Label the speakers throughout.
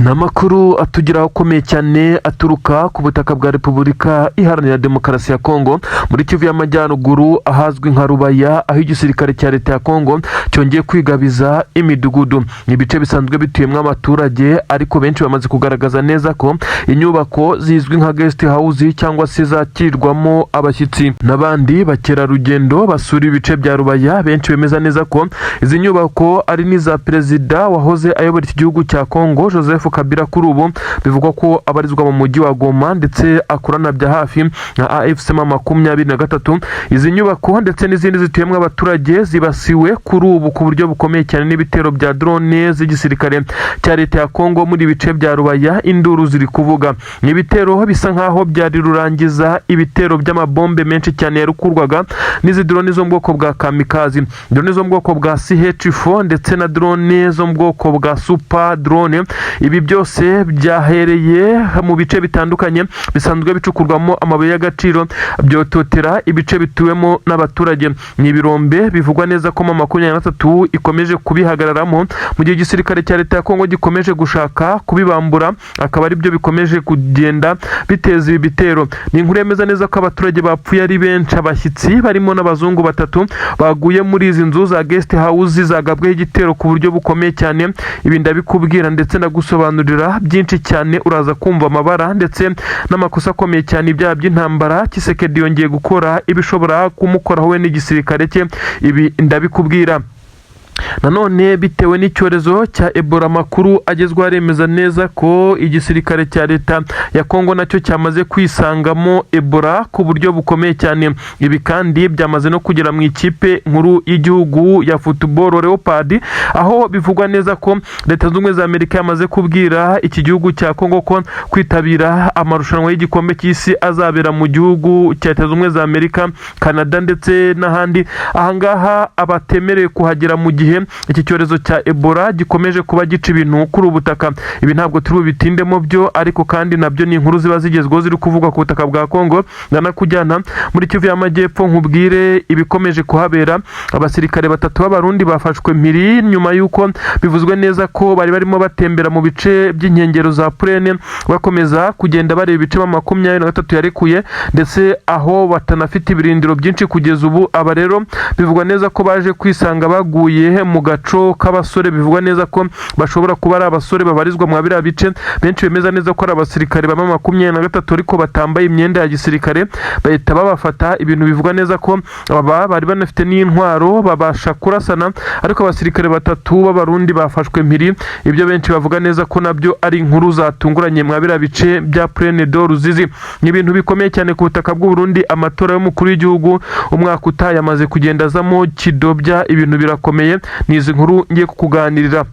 Speaker 1: Ni amakuru atugeraho akomeye cyane aturuka ku butaka bwa Repubulika Iharanira Demokarasi ya Kongo, muri Kivu y'Amajyaruguru, ahazwi nka Rubaya, aho igisirikare cya leta ya Kongo cyongeye kwigabiza imidugudu. Ni ibice bisanzwe bituyemo abaturage, ariko benshi bamaze kugaragaza neza ko inyubako zizwi nka guest house cyangwa se zakirirwamo abashyitsi n'abandi bakerarugendo basura ibice bya Rubaya, benshi bemeza neza ko izi nyubako ari n'iza perezida wahoze ayobora iki gihugu cya Kongo, Joseph Kabila, kuri ubu bivugwa ko abarizwa mu mujyi wa Goma ndetse akorana bya hafi na AFC M23. Izi nyubako ndetse n'izindi zituyemo abaturage zibasiwe kuri ubu ku buryo bukomeye cyane n'ibitero bya drone z'igisirikare cya leta ya Kongo muri ibice bya Rubaya. Induru ziri kuvuga. Ni ibitero bisa nkaho byari rurangiza, ibitero by'amabombe menshi cyane yarukurwaga n'izi drone zo mu bwoko bwa kamikaze, drone zo mu bwoko bwa CH4 ndetse na drone zo mu bwoko bwa super drone. Ibi byose byahereye mu bice bitandukanye bisanzwe bicukurwamo amabuye y'agaciro, byototera ibice bituwemo n'abaturage. Ni ibirombe bivugwa neza ko M23 ikomeje kubihagararamo, mu gihe igisirikare cya leta ya Kongo gikomeje gushaka kubibambura, akaba ari byo bikomeje kugenda biteza ibi bitero. Ni inkuru yemeza neza ko abaturage bapfuye ari benshi, abashyitsi barimo n'abazungu batatu baguye muri izi nzu za guest house zagabweho igitero ku buryo bukomeye cyane. Ibi ndabikubwira ndetse ndagusobanurira byinshi cyane. Uraza kumva amabara ndetse n'amakosa akomeye cyane, ibyaha by'intambara Tshisekedi yongeye gukora, ibishobora kumukoraho we n'igisirikare cye. Ibi ndabikubwira. Nanone bitewe n'icyorezo cya Ebola, amakuru agezweho aremeza neza ko igisirikare cya leta ya Kongo nacyo cyamaze kwisangamo Ebola ku buryo bukomeye cyane. Ibi kandi byamaze no kugera mu ikipe nkuru y'igihugu ya football, Leopard, aho bivugwa neza ko Leta Zunze Ubumwe za Amerika yamaze kubwira iki gihugu cya Kongo ko kwitabira amarushanwa y'igikombe cy'isi azabera mu gihugu cya Leta Zunze Ubumwe za Amerika, Canada ndetse n'ahandi, ahangaha abatemerewe kuhagera mu gihe iki cyorezo cya Ebola gikomeje kuba gica ibintu kuri ubu butaka. Ibi ntabwo turi bubitindemo byo, ariko kandi nabyo ni inkuru ziba zigezweho ziri kuvugwa ku butaka bwa Kongo. Ndanakujyana muri Kivu y'Amajyepfo, nkubwire ibikomeje kuhabera. Abasirikare batatu b'Abarundi bafashwe mpiri nyuma y'uko bivuzwe neza ko bari barimo batembera mu bice by'inkengero za Plaine, bakomeza kugenda bareba ibice M23 yarekuye, ndetse aho batanafite ibirindiro byinshi kugeza ubu. Aba rero bivugwa neza ko baje kwisanga baguye mu gaco k'abasore, bivugwa neza ko bashobora kuba ari abasore babarizwa mu biriya bice. Benshi bemeza neza ko ari abasirikare ba M23 ariko batambaye imyenda ya gisirikare, bahita babafata. Ibintu bivugwa neza ko aba bari banafite n'intwaro, babasha kurasana, ariko abasirikare batatu b'Abarundi bafashwe mpiri. Ibyo benshi bavuga neza ko nabyo ari inkuru zatunguranye mwa biriya bice bya Plaine de Ruzizi. Ni ibintu bikomeye cyane ku butaka bw'u Burundi. Amatora y'umukuru w'igihugu umwaka utaha yamaze kugenda azamo kidobya, ibintu birakomeye. Ni izi nkuru ngiye kukuganirira.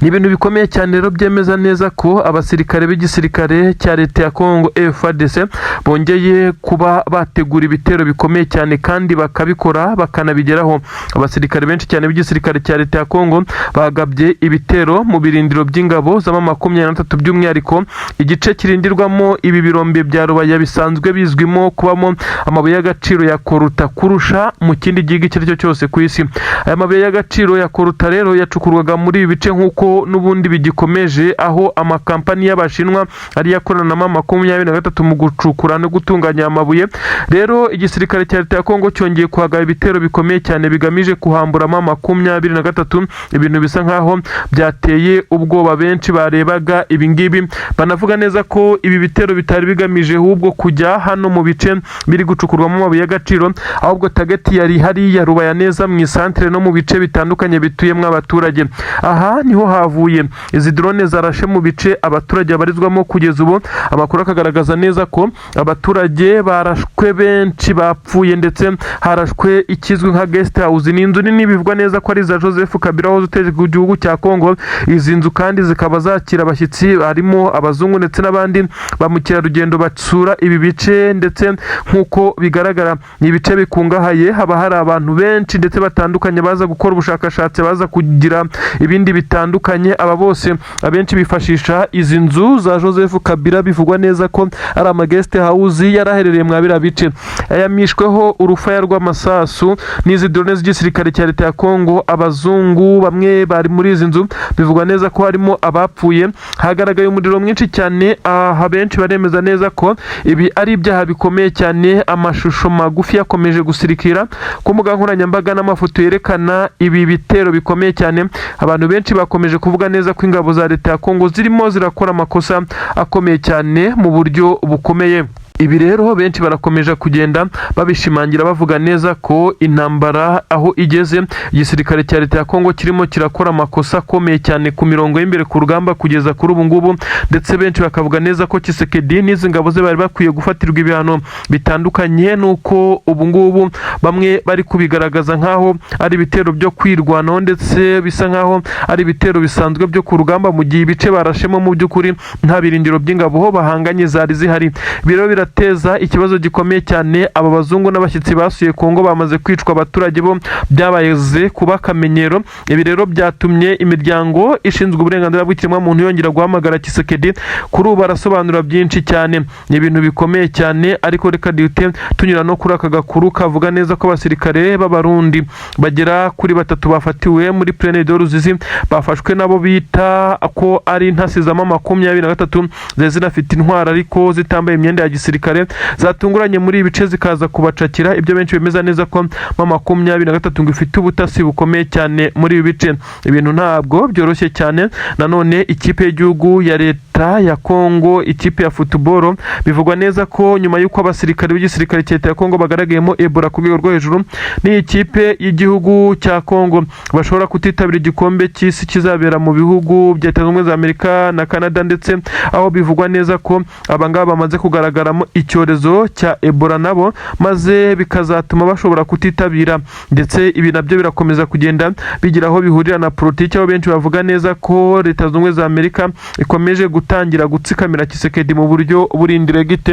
Speaker 1: Ni ibintu bikomeye cyane rero byemeza neza ko abasirikare b'igisirikare cya leta ya Congo, FARDC, bongeye kuba bategura ibitero bikomeye cyane kandi bakabikora bakanabigeraho. Abasirikare benshi cyane b'igisirikare cya leta ya Congo bagabye ibitero mu birindiro by'ingabo z'ama 23, by'umwihariko igice kirindirwamo ibi birombe bya Rubaya bisanzwe bizwimo kubamo amabuye y'agaciro ya coltan kurusha mu kindi gihugu icyo ari cyo cyose ku isi. Aya mabuye y'agaciro ya coltan rero yacukurwaga muri ibi bice, nk'uko n'ubundi bigikomeje, aho amakampani y'Abashinwa ariyo akorana na M23 mu gucukura no gutunganya amabuye. Rero igisirikare cya leta ya Kongo cyongeye kuhagaba ibitero bikomeye cyane bigamije kuhambura M23, ibintu bisa nkaho byateye ubwoba benshi barebaga ibi ngibi. Banavuga neza ko ibi bitero bitari bigamije ahubwo kujya hano mu bice biri gucukurwamo amabuye y'agaciro, ahubwo target yari hariya Rubaya neza mu isantere no mu bice bitandukanye bituyemo abaturage. Aha niho havuye izi drone zarashe mu bice abaturage babarizwamo. Kugeza ubu amakuru akagaragaza neza ko abaturage barashwe benshi bapfuye, ndetse harashwe ikizwi nka guest house. Ni inzu nini bivugwa neza ko ari iza Joseph Kabila wahoze uteje ku gihugu cya Congo. Izi nzu kandi zikaba zakira abashyitsi, harimo abazungu ndetse n'abandi ba mukerarugendo basura ibi bice. Ndetse nk'uko bigaragara, ni ibice bikungahaye, haba hari abantu benshi ndetse batandukanye baza gukora ubushakashatsi, baza kugira ibindi bitandukanye. batandukanye. Aba bose abenshi bifashisha izi nzu za Joseph Kabila, bivugwa neza ko ari ama guest house yaraherereye mwa biriya bice. Yamishweho urufaya rw'amasasu n'izi drone z'igisirikare cya leta ya Kongo. Abazungu bamwe bari muri izi nzu, bivugwa neza ko harimo abapfuye. Hagaragaye umuriro mwinshi cyane. Aha benshi baremeza neza ko ibi ari ibyaha bikomeye cyane. Amashusho magufi yakomeje gusirikira ku mbuga nkoranyambaga n'amafoto yerekana ibi bitero bikomeye cyane. Abantu benshi bakomeje kuvuga neza ko ingabo za leta ya Kongo zirimo zirakora amakosa akomeye cyane mu buryo bukomeye. Ibi rero benshi barakomeje kugenda babishimangira, bavuga neza ko intambara aho igeze, igisirikare cya leta ya Kongo kirimo kirakora amakosa akomeye cyane ku mirongo y'imbere ku rugamba kugeza kuri ubu ngubu. Ndetse benshi bakavuga neza ko Tshisekedi n'izi ngabo ze bari bakwiye gufatirwa ibihano bitandukanye, nuko ubu ngubu bamwe bari kubigaragaza nk'aho ari ibitero byo kwirwanaho, ndetse bisa nk'aho ari ibitero bisanzwe byo ku rugamba, mu gihe ibice barashemo mu by'ukuri nta birindiro by'ingabo bahanganye zari zihari. Ibi rero birateza ikibazo gikomeye cyane. Aba bazungu n'abashyitsi basuye Kongo bamaze kwicwa, abaturage bo byabaze kuba akamenyero. Ibi rero byatumye imiryango ishinzwe uburenganzira bw'ikiremwamuntu yongera guhamagara Tshisekedi. Kuri ubu barasobanura byinshi cyane, ni ibintu bikomeye cyane. Ariko reka duhite tunyura no kuri aka gakuru kavuga neza ko abasirikare b'Abarundi bagera kuri batatu bafatiwe muri Plaine de Ruzizi, bafashwe nabo bita ko ari intasi za M23, zari zinafite intwaro ariko zitambaye imyenda ya gisirikare, zatunguranye muri ibi bice zikaza kubacakira. Ibyo benshi bemeza neza ko M23 ngo ifite ubutasi bukomeye cyane muri ibi bice. Ibintu ntabwo byoroshye cyane. Nanone ikipe y'igihugu ya leta ya Kongo, ikipe ya football, bivugwa neza ko nyuma y'uko abasirikare b'igisirikare cya leta ya Kongo bagaragayemo Ebola ku rwego rwo hejuru, n'iyi kipe y'igihugu cya Kongo bashobora kutitabira igikombe cy'isi kizabera mu bihugu bya Leta Zunze Ubumwe za Amerika na Canada, ndetse aho bivugwa neza ko abangaba bamaze kugaragaramo icyorezo cya Ebola nabo, maze bikazatuma bashobora kutitabira. Ndetse ibi nabyo birakomeza kugenda bigira aho bihurira na politiki, aho benshi bavuga neza ko Leta Zunze Ubumwe za Amerika ikomeje gutangira gutsikamira Tshisekedi mu buryo buri indirect,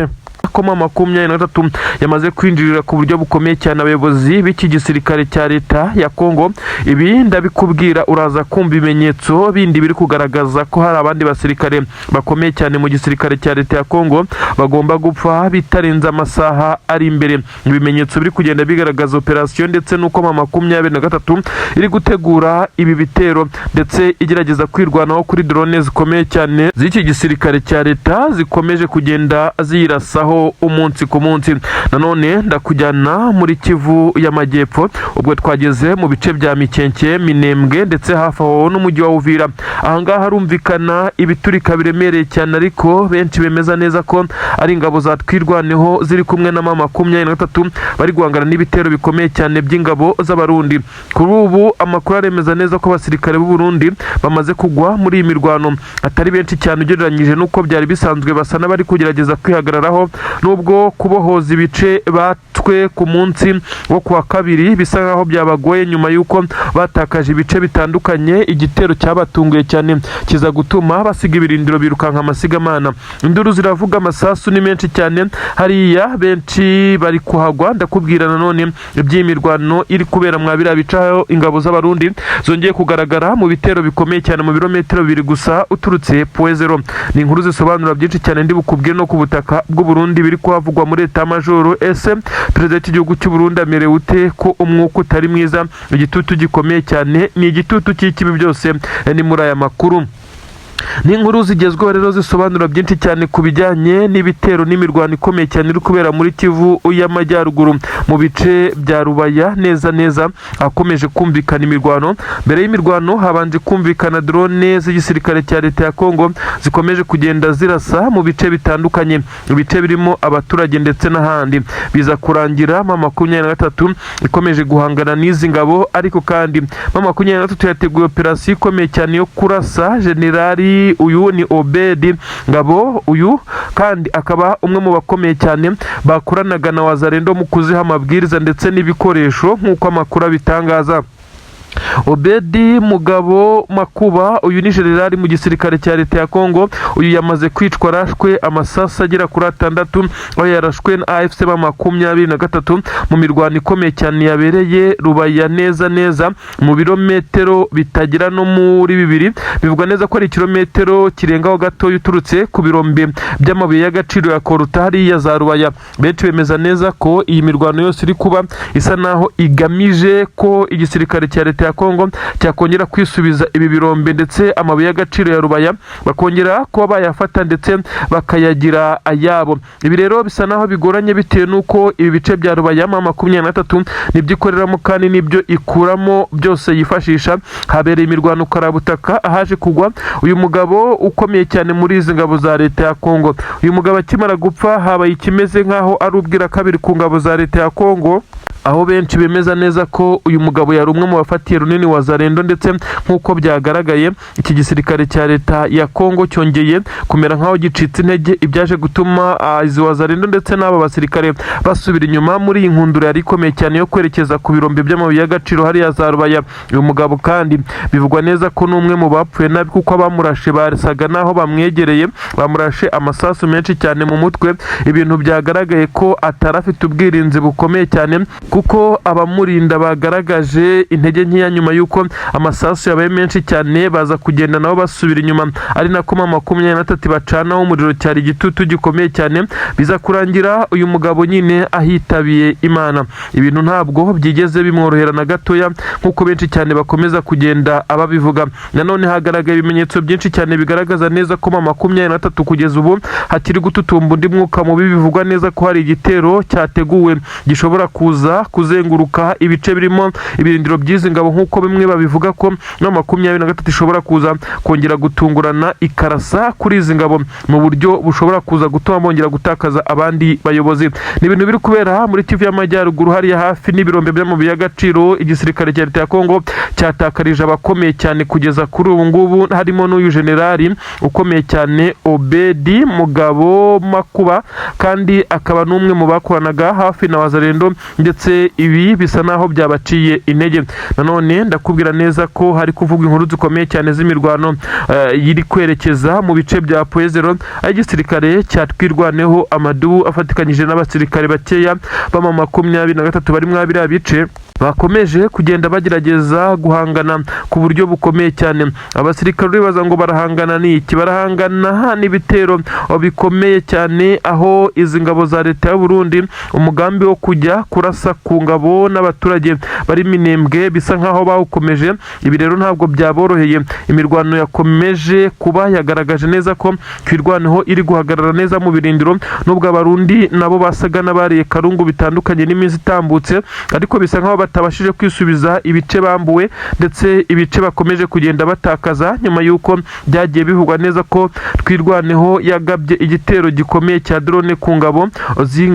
Speaker 1: ko M23 yamaze kwinjirira ku buryo bukomeye cyane abayobozi b'iki gisirikare cya leta ya Kongo. Ibi ndabikubwira, uraza kumva ibimenyetso bindi biri kugaragaza ko hari abandi basirikare bakomeye cyane mu gisirikare cya leta ya Kongo bagomba gupfa bitarenze amasaha ari imbere. Ibimenyetso biri kugenda bigaragaza operasiyo, ndetse n'uko M23 iri gutegura ibi bitero, ndetse igerageza kwirwanaho kuri drone zikomeye cyane z'iki gisirikare cya leta zikomeje kugenda ziyirasaho umunsi ku munsi. Nanone ndakujyana muri Kivu y'Amajyepfo, ubwo twageze mu bice bya Mikenke, Minembwe, ndetse hafi aho n'umujyi wa Uvira. Ahangaha harumvikana ibiturika biremereye cyane, ariko benshi bemeza neza ko ari ingabo za Twirwaneho ziri kumwe na M23 bari guhangana n'ibitero bikomeye cyane by'ingabo z'Abarundi. Kuri ubu amakuru aremeza neza ko abasirikare b'u Burundi bamaze kugwa muri iyi mirwano atari benshi cyane ugereranyije n'uko byari bisanzwe, basa n'abari kugerageza kwihagararaho, nubwo kubohoza ibice batwe ku munsi wo kuwa kabiri bisa nkaho byabagoye, nyuma y'uko batakaje ibice bitandukanye. Igitero cyabatunguye cyane kiza gutuma basiga ibirindiro birukanka amasigamana. Induru ziravuga, amasasu ni menshi cyane hariya, benshi bari kuhagwa. Ndakubwira nanone iby'iyi mirwano iri kubera mwa biriya bice, aho ingabo z'Abarundi zongeye kugaragara mu bitero bikomeye cyane mu birometero 2 gusa uturutse Point Zéro. Ni inkuru zisobanura byinshi cyane ndi bukubwire no ku butaka bw'u Burundi biri kuhavugwa muri état major. Ese perezida w'igihugu cy'u Burundi amerewe ute, ko umwuka utari mwiza, igitutu gikomeye cyane, ni igitutu cy'ikibi? Byose ni muri aya makuru. Ni inkuru zigezweho rero zisobanura byinshi cyane ku bijyanye n'ibitero n'imirwano ikomeye cyane iri kubera muri Kivu y'Amajyaruguru, mu bice bya Rubaya neza neza ahakomeje kumvikana imirwano. Mbere y'imirwano habanje kumvikana drone z'igisirikare cya leta ya Kongo zikomeje kugenda zirasa mu bice bitandukanye, ibice birimo abaturage ndetse n'ahandi. Biza kurangira M23 ikomeje guhangana n'izi ngabo. Ariko kandi M23 yateguye operasiyo ikomeye cyane yo kurasa generali uyu ni Obedi Ngabo, uyu kandi akaba umwe mu bakomeye cyane bakoranaga na Wazalendo mu kuziha amabwiriza ndetse n'ibikoresho, nk'uko amakuru abitangaza. Obedi Mugabo Makuba, uyu ni generali mu gisirikare cya leta ya Kongo. Uyu yamaze kwicwa arashwe amasasu agera kuri 6, aho yarashwe na AFC M23 mu mirwano ikomeye cyane yabereye Rubaya, neza neza mu birometero bitagera no muri 2. Bivugwa neza ko ari ikirometero kirengaho gatoya uturutse ku birombe by'amabuye y'agaciro ya Koruta hariya za Rubaya. Benshi bemeza neza ko iyi mirwano yose iri kuba isa naho igamije ko igisirikare cya leta ya Kongo cyakongera kwisubiza ibi birombe, ndetse amabuye y'agaciro ya Rubaya bakongera kuba bayafata ndetse bakayagira ayabo. Ibi rero bisa naho bigoranye bitewe n'uko ibi bice bya Rubaya M23 nibyo ikoreramo kandi nibyo ikuramo byose yifashisha. Habereye imirwano karabutaka, ahaje kugwa uyu mugabo ukomeye cyane muri izi ngabo za leta ya Kongo. Uyu mugabo akimara gupfa, habaye ikimeze nk'aho ari ubwira kabiri ku ngabo za leta ya Kongo, aho benshi bemeza neza ko uyu mugabo yari umwe mu bafatiye runini Wazalendo. Ndetse nk'uko byagaragaye, iki gisirikare cya leta ya Kongo cyongeye kumera nk'aho gicitse intege, ibyaje gutuma izi Wazalendo ndetse n'aba basirikare basubira inyuma muri iyi nkundura yari ikomeye cyane yo kwerekeza ku birombe by'amabuye y'agaciro hariya za Rubaya. Uyu mugabo kandi bivugwa neza ko n'umwe mu bapfuye nabi, kuko abamurashe basaga naho bamwegereye, bamurashe amasasu menshi cyane mu mutwe, ibintu byagaragaye ko atari afite ubwirinzi bukomeye cyane, kuko abamurinda bagaragaje intege nkeya nyuma y'uko amasasu yabaye menshi cyane, baza kugenda nabo basubira inyuma, ari nako M23 bacanaho umuriro. Cyari igitutu gikomeye cyane, biza kurangira uyu mugabo nyine ahitabiye Imana. Ibintu ntabwo byigeze bimworohera na gatoya, nk'uko benshi cyane bakomeza kugenda ababivuga. Nanone hagaragaye ibimenyetso byinshi cyane bigaragaza neza ko M23 kugeza ubu hakiri gututumba undi mwuka mubi. Bivugwa neza ko hari igitero cyateguwe gishobora kuza kuzenguruka ibice birimo ibirindiro by'izi ngabo, nk'uko bimwe babivuga ko M23 ishobora kuza kongera gutungurana ikarasa kuri izi ngabo mu buryo bushobora kuza gutuma bongera gutakaza abandi bayobozi. Ni ibintu biri kubera muri Kivu y'Amajyaruguru, hariya hafi n'ibirombe by'amabuye y'agaciro. Igisirikare cya leta ya Kongo cyatakarije abakomeye cyane kugeza kuri ubu ngubu, harimo n'uyu generali ukomeye cyane Obedi Mugabo Makuba, kandi akaba n'umwe mu bakoranaga hafi na Wazalendo, ndetse ibi bisa naho byabaciye intege. Nanone ndakubwira neza ko hari kuvugwa inkuru zikomeye cyane z'imirwano iri kwerekeza mu bice bya Point Zéro, aho igisirikare cya Twirwaneho, amadubu afatikanyije n'abasirikare bakeya ba M23 bari muri biriya bice, bakomeje kugenda bagerageza guhangana ku buryo bukomeye cyane. Abasirikare uribaza ngo barahangana n'iki? Barahangana n'ibitero bikomeye cyane, aho izi ngabo za leta y'u Burundi umugambi wo kujya kurasa ku ngabo n'abaturage bari Minembwe bisa nkaho bawukomeje. Ibi rero ntabwo byaboroheye. Imirwano yakomeje kuba yagaragaje neza ko Twirwaneho iri guhagarara neza mu birindiro, nubwo Abarundi nabo basaga n'abariye karungu bitandukanye n'iminsi itambutse, ariko bisa nkaho batabashije kwisubiza ibice bambuwe ndetse ibice bakomeje kugenda batakaza, nyuma y'uko byagiye bivugwa neza ko Twirwaneho yagabye igitero gikomeye cya drone ku ngabo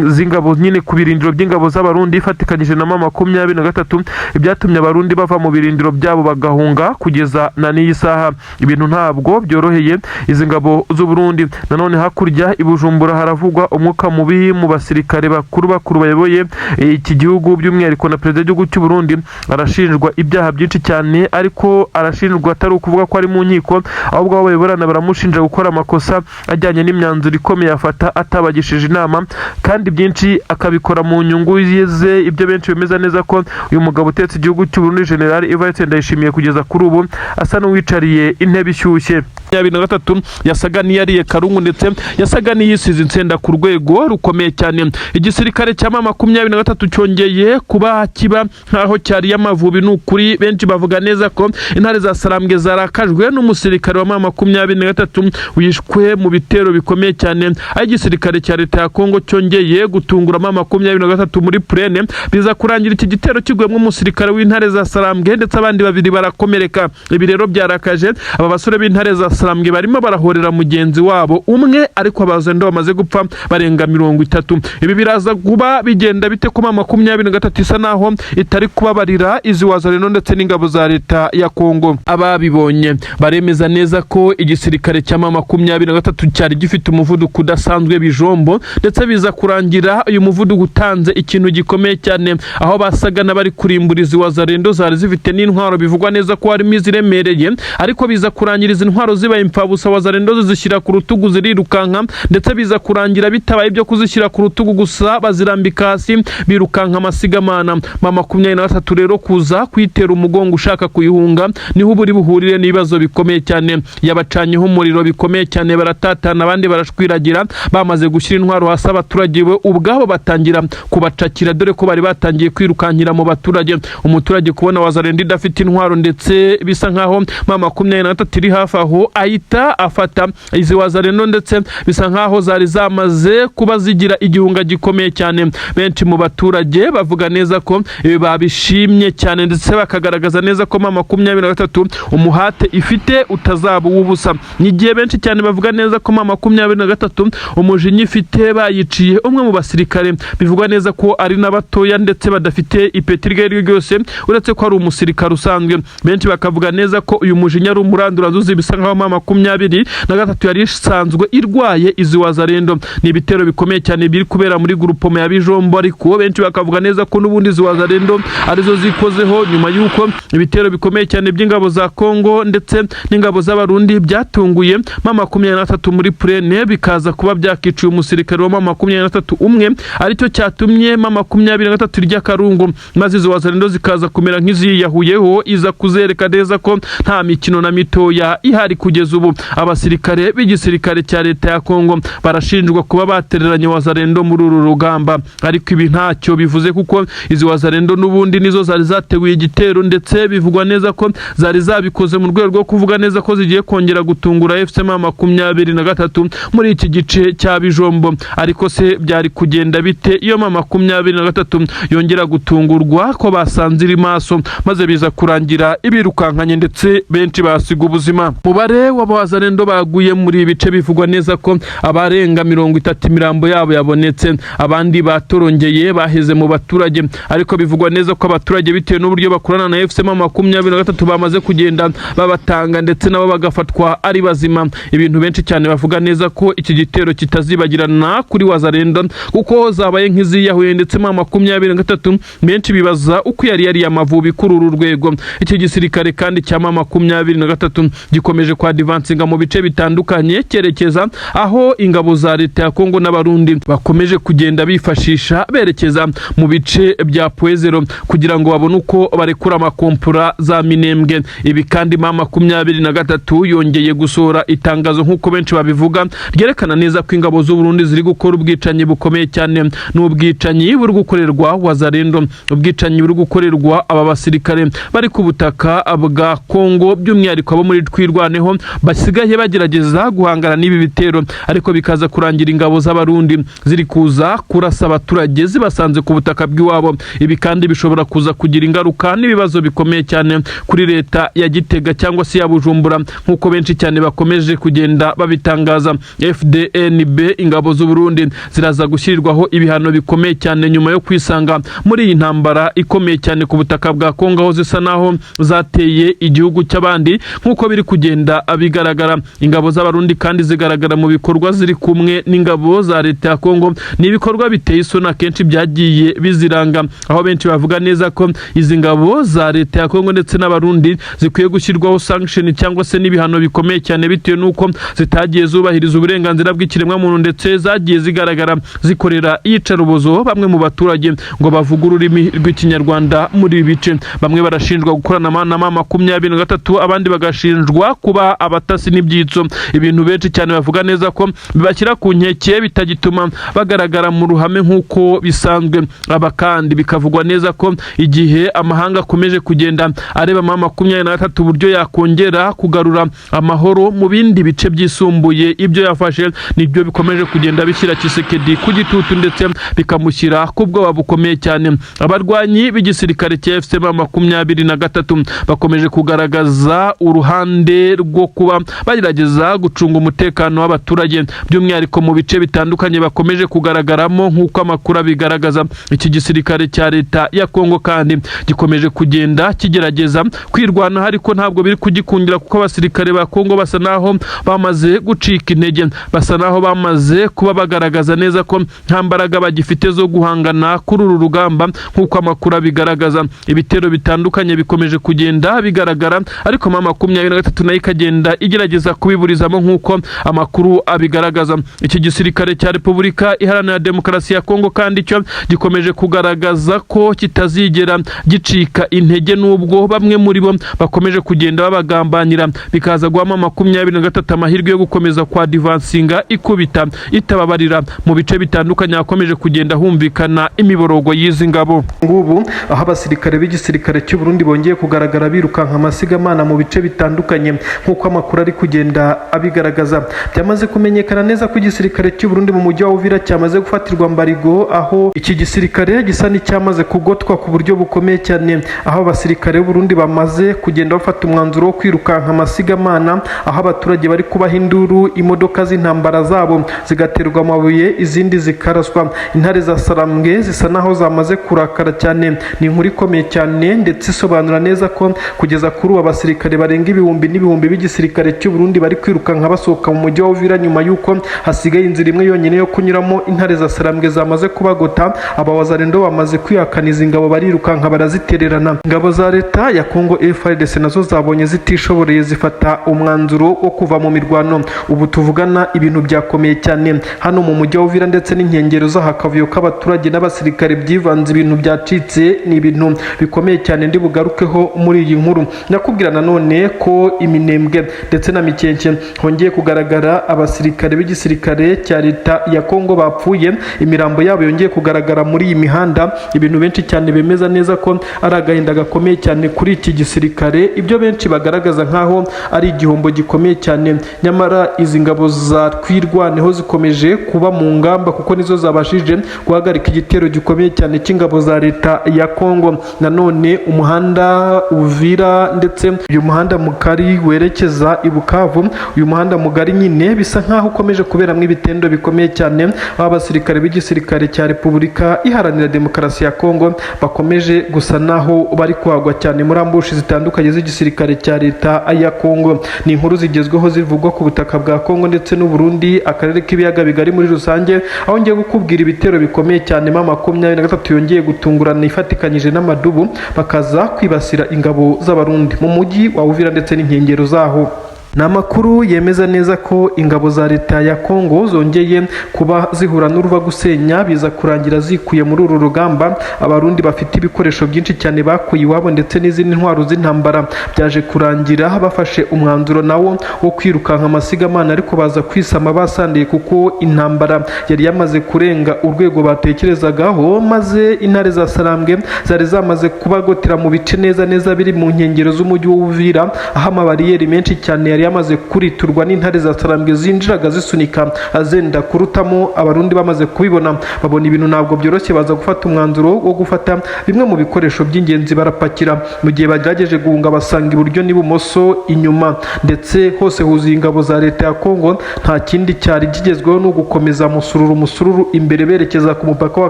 Speaker 1: z'ingabo nyine, ku birindiro by'ingabo z'Abarundi ifatikanyije na M23, ibyatumye Abarundi bava mu birindiro byabo bagahunga kugeza na n'iyi saha. Ibintu ntabwo byoroheye izi ngabo z'u Burundi. Nanone hakurya i Bujumbura haravugwa umwuka mubi mu basirikare bakuru bakuru bayoboye iki gihugu, by'umwihariko na perezida w'igihugu cy'u Burundi. Arashinjwa ibyaha byinshi cyane, ariko arashinjwa atari ukuvuga ko ari mu nkiko, ahubwo abo bayoborana baramushinja gukora amakosa ajyanye n'imyanzuro ikomeye afata atabagishije inama, kandi byinshi akabikora mu nyungu ze. Ibyo benshi bemeza neza ko uyu mugabo utetse igihugu cy'u Burundi, General Evariste Ndayishimiye, kugeza kuri ubu asa n'uwicariye intebe ishyushye. 23 yasaga n'iyariye karungu, ndetse yasaga n'iyisize insenda ku rwego rukomeye cyane. Igisirikare cya M23 cyongeye kuba kiba nkaho cyariye Amavubi. Ni ukuri, benshi bavuga neza ko intare za Sarambwe zarakajwe n'umusirikare wa M23 wishwe mu bitero bikomeye cyane, aho igisirikare cya leta ya Kongo cyongeye gutungura M23 muri plaine, biza kurangira iki gitero kiguyemo umusirikare w'intare za Sarambwe, ndetse abandi babiri barakomereka. Ibi rero byarakaje aba basore b'intare za Sarambwe barimo barahorera mugenzi wabo umwe, ariko abazalendo bamaze gupfa barenga 30. Ibi biraza kuba bigenda bite kuma 23 isa naho itari kubabarira izi wazalendo ndetse n'ingabo za leta ya Kongo? Ababibonye baremeza neza ko igisirikare cya M23 cyari gifite umuvuduko udasanzwe Bijombo, ndetse biza kurangira uyu muvuduko utanze ikintu gikomeye cyane, aho basaga n'abari kurimbura izi wazalendo zari zifite n'intwaro bivugwa neza ko harimo iziremereye, ariko biza kurangira izi ntwaro zibaye impfabusa. Wazalendo zishyira ku rutugu zirirukanka, ndetse biza kurangira bitabaye ibyo kuzishyira ku rutugu gusa, bazirambika hasi birukanka amasigamana. M23 rero kuza kuyitera umugongo ushaka kuyihunga niho uba uri buhurire n'ibibazo bikomeye cyane. Yabacanyeho umuriro bikomeye cyane, baratatana, abandi barashwiragira. Bamaze gushyira intwaro hasi, abaturage bo ubwabo batangira kubacakira, dore ko bari batangiye kwirukankira mu baturage. Umuturage kubona wazalendo idafite intwaro, ndetse bisa nkaho M23 iri hafi aho, ahita afata izi wazalendo, ndetse bisa nkaho zari zamaze kuba zigira igihunga gikomeye cyane. Benshi mu baturage bavuga neza ko ibi babishimye cyane, ndetse bakagaragaza neza ko M23 umuhate ifite utazaba uw'ubusa. Ni igihe benshi cyane bavuga neza ko M23 umujinya ifite bayiciye umwe mu basirikare, bivugwa neza ko ari n'abatoya ndetse badafite ipeti iryo ari ryo ryose, uretse ko ari umusirikare usanzwe. Benshi bakavuga neza ko uyu mujinya ari umuranduranzuzi, bisa nkaho M23 yari isanzwe irwaye izi wazalendo. Ni ibitero bikomeye cyane biri kubera muri groupement ya Bijombo, ariko benshi bakavuga neza ko n'ubundi izi wazalendo arizo zikozeho, nyuma y'uko ibitero bikomeye cyane by'ingabo za Kongo ndetse n'ingabo z'Abarundi byatunguye M23 muri plaine, bikaza kuba byakiciye umusirikare wa M23 umwe, aricyo cyatumye M23 irya karungu, maze izo wazalendo zikaza kumera nk'iziyahuyeho, iza kuzereka neza ko nta mikino na mitoya ihari. Kugeza ubu abasirikare b'igisirikare cya leta ya Kongo barashinjwa kuba batereranye wazalendo muri uru rugamba, ariko ibi ntacyo bivuze kuko izi wazalendo n'ubundi nizo zari zateguye igitero, ndetse bivugwa neza ko zari zabikoze mu rwego rwo kuvuga neza ko zigiye kongera gutungura AFC M23 muri iki gice cya Bijombo. Ariko se byari kugenda bite iyo M23 yongera gutungurwa ko basanze iri maso, maze biza kurangira ibirukankanye ndetse benshi basiga ubuzima? Mubare w'abazalendo baguye muri ibi bice, bivugwa neza ko abarenga 30 imirambo yabo yabonetse, abandi batorongeye baheze mu baturage, ariko bivugwa neza ko abaturage, bitewe n'uburyo bakorana na AFC M23, bamaze kugenda babatanga ndetse nabo bagafatwa ari bazima. Ibintu benshi cyane bavuga neza ko iki gitero kitazibagirana kuri wazalendo, kuko zabaye nk'iziyahuye, ndetse M23 benshi bibaza uko yari yariye Amavubi kuri uru rwego. Iki gisirikare kandi cya M23 gikomeje kwadvancinga mu bice bitandukanye, cyerekeza aho ingabo za leta ya Kongo n'Abarundi bakomeje kugenda bifashisha berekeza mu bice bya Point Zéro kugira ngo babone uko barekura amakompura za Minembwe. Ibi kandi M23 yongeye gusohora itangazo, nk'uko benshi babivuga, ryerekana neza ko ingabo z'u Burundi ziri gukora ubwicanyi bukomeye cyane. Ni ubwicanyi buri gukorerwa wazalendo, ubwicanyi buri gukorerwa aba basirikare bari ku butaka bwa Kongo, by'umwihariko abo muri Twirwaneho basigaye bagerageza guhangana n'ibi bitero, ariko bikaza kurangira ingabo z'Abarundi ziri kuza kurasa abaturage zibasanze ku butaka bw'iwabo. Ibi kandi bishobora kuza kugira ingaruka n'ibibazo bikomeye cyane kuri leta ya Gitega cyangwa se ya Bujumbura, nk'uko benshi cyane bakomeje kugenda babitangaza. FDNB, ingabo z'u Burundi, ziraza gushyirirwaho ibihano bikomeye cyane nyuma yo kwisanga muri iyi ntambara ikomeye cyane ku butaka bwa Kongo, aho zisa naho zateye igihugu cy'abandi, nk'uko biri kugenda bigaragara. Ingabo z'Abarundi kandi zigaragara mu bikorwa ziri kumwe n'ingabo za leta ya Kongo. Ni ibikorwa biteye isoni akenshi byagiye biziranga, aho benshi bavuga neza ko izi ngabo za leta ya Kongo ndetse n'Abarundi zikwiye gushyirwaho sanction cyangwa se n'ibihano bikomeye cyane, bitewe n'uko zitagiye zubahiriza uburenganzira bw'ikiremwamuntu, ndetse zagiye zigaragara zikorera iyicarubozo bamwe mu baturage ngo bavuge ururimi rw'Ikinyarwanda muri ibi bice. Bamwe barashinjwa gukorana na M23, abandi bagashinjwa kuba abatasi n'ibyitso, ibintu benshi cyane bavuga neza ko bibashyira ku nkeke, bitagituma bagaragara mu ruhame nk'uko bisanzwe. Aba kandi bikavugwa neza ko igihe amahanga akomeje kugenda areba M23 uburyo yakongera kugarura amahoro mu bindi bice byisumbuye ibyo yafashe, nibyo bikomeje kugenda bishyira Tshisekedi ku gitutu, ndetse bikamushyira ku bwoba bukomeye cyane. Abarwanyi b'igisirikare cya AFC M23 bakomeje kugaragaza uruhande rwo wo kuba bagerageza gucunga umutekano w'abaturage, by'umwihariko mu bice bitandukanye bakomeje kugaragaramo nk'uko amakuru abigaragaza. Iki gisirikare cya leta ya Kongo kandi gikomeje kugenda kigerageza kwirwanaho, ariko ntabwo biri kugikundira kuko abasirikare ba Kongo basa naho bamaze gucika intege, basa naho bamaze kuba bagaragaza neza ko nta mbaraga bagifite zo guhangana kuri uru rugamba nk'uko amakuru abigaragaza. Ibitero bitandukanye bikomeje kugenda bigaragara, ariko M23 nayo ikagenda igerageza kubiburizamo nk'uko amakuru abigaragaza. Iki gisirikare cya Repubulika Iharanira Demokarasi ya Kongo kandi cyo gikomeje kugaragaza ko kitazigera gicika intege, nubwo bamwe muri bo bakomeje kugenda babagambanira, bikaza guha M23 amahirwe yo gukomeza kwa advancinga ikubita itababarira mu bice bitandukanye hakomeje kugenda humvikana imiborogo y'izi ngabo.
Speaker 2: Ngubu aho abasirikare b'igisirikare cy'u Burundi bongeye kugaragara birukanka amasigamana mu bice bitandukanye nk'uko amakuru ari kugenda abigaragaza. Byamaze kumenyekana neza ko igisirikare cy'u Burundi mu mujyi wa Uvira cyamaze gufatirwa embargo, aho iki gisirikare gisa n'icyamaze kugotwa ku buryo bukomeye cyane, aho abasirikare b'u Burundi bamaze kugenda bafata umwanzuro wo kwirukanka amasigamana, aho abaturage bari kubaha induru, imodoka z'intambara zabo zigaterwa amabuye, izindi zikaraswa. Intare za Sarambwe zisa naho zamaze kurakara cyane. Ni inkuru ikomeye cyane ndetse isobanura neza ko kugeza kuri ubu abasirikare barenga ibihumbi n'ibihumbi b'igisirikare cy'u Burundi bari kwirukanka basohoka mu mujyi wa Uvira, nyuma y'uko hasigaye inzira imwe yonyine yo kunyuramo. Intare za Sarambwe zamaze kubagota, abawazarendo bamaze kwihakana izi ngabo, barirukanka barazitererana. Ingabo za leta ya Kongo FARDC nazo zabonye zitishoboreye, zifata umwanzuro wo kuva mu mirwano. Ubu tuvugana ibintu byakomeye cyane hano mu mujyi wa Uvira ndetse n'inkengero z'aha. Akavuyo k'abaturage n'abasirikare byivanze, ibintu byacitse, ni ibintu bikomeye cyane ndi bugarukeho muri iyi nkuru. Nakubwira nanone ko Iminembwe ndetse na Mikenke hongeye kugaragara abasirikare b'igisirikare cya leta ya Kongo bapfuye, imirambo yabo yongeye kugaragara muri iyi mihanda. Ibintu benshi cyane bemeza neza ko ari agahinda gakomeye cyane kuri iki gisirikare, ibyo benshi bagaragaza nk'aho ari igihombo gikomeye cyane. Nyamara izi ngabo za Twirwaneho zikomeje kuba mu ngamba, kuko nizo zabashije guhagarika igitero gikomeye cyane cy'ingabo za leta ya Kongo. Nanone umuhanda Uvira ndetse uyu muhanda mugari werekeza i Bukavu, uyu muhanda mugari nyine bisa nk'aho ukomeje kuberamo ibitendo bikomeye cyane, aho abasirikare b'igisirikare cya Repubulika Iharanira Demokarasi ya Kongo bakomeje gusa naho bari kwagwa cyane muri ambush zitandukanye z'igisirikare cya leta ya Kongo. Ni inkuru zigezweho zivugwa ku butaka bwa Kongo ndetse n'u Burundi, akarere k'ibiyaga bigari muri rusange, aho ngiye gukubwira ibitero bikomeye cyane M23 yongeye gutungurana ifatikanyije n'amadubu, bakaza kwibasira ingabo z'Abarundi mu mujyi wa Uvira ndetse n'inkengero zaho. Ni amakuru yemeza neza ko ingabo za leta ya Kongo zongeye kuba zihura n'uruva gusenya, biza kurangira zikuye muri uru rugamba. Abarundi bafite ibikoresho byinshi cyane bakuye iwabo ndetse n'izindi ntwaro z'intambara, byaje kurangira bafashe umwanzuro nawo wo kwirukanka amasigamana, ariko baza kwisama basandiye kuko intambara yari yamaze kurenga urwego batekerezagaho, maze intare za Sarambwe zari zamaze kubagotera mu bice neza neza biri mu nkengero z'umujyi w'Uvira, aho amabariyeri menshi cyane yari yamaze kuriturwa n'intare za Sarambwe zinjiraga zisunika azenda kurutamo. Abarundi bamaze kubibona, babona ibintu ntabwo byoroshye, baza gufata umwanzuro wo gufata bimwe mu bikoresho by'ingenzi barapakira. Mu gihe bagerageje guhunga, basanga iburyo n'ibumoso, inyuma ndetse hose huzuye ingabo za leta ya Kongo. Nta kindi cyari kigezweho, ni ugukomeza musururu musururu imbere berekeza ku mupaka wa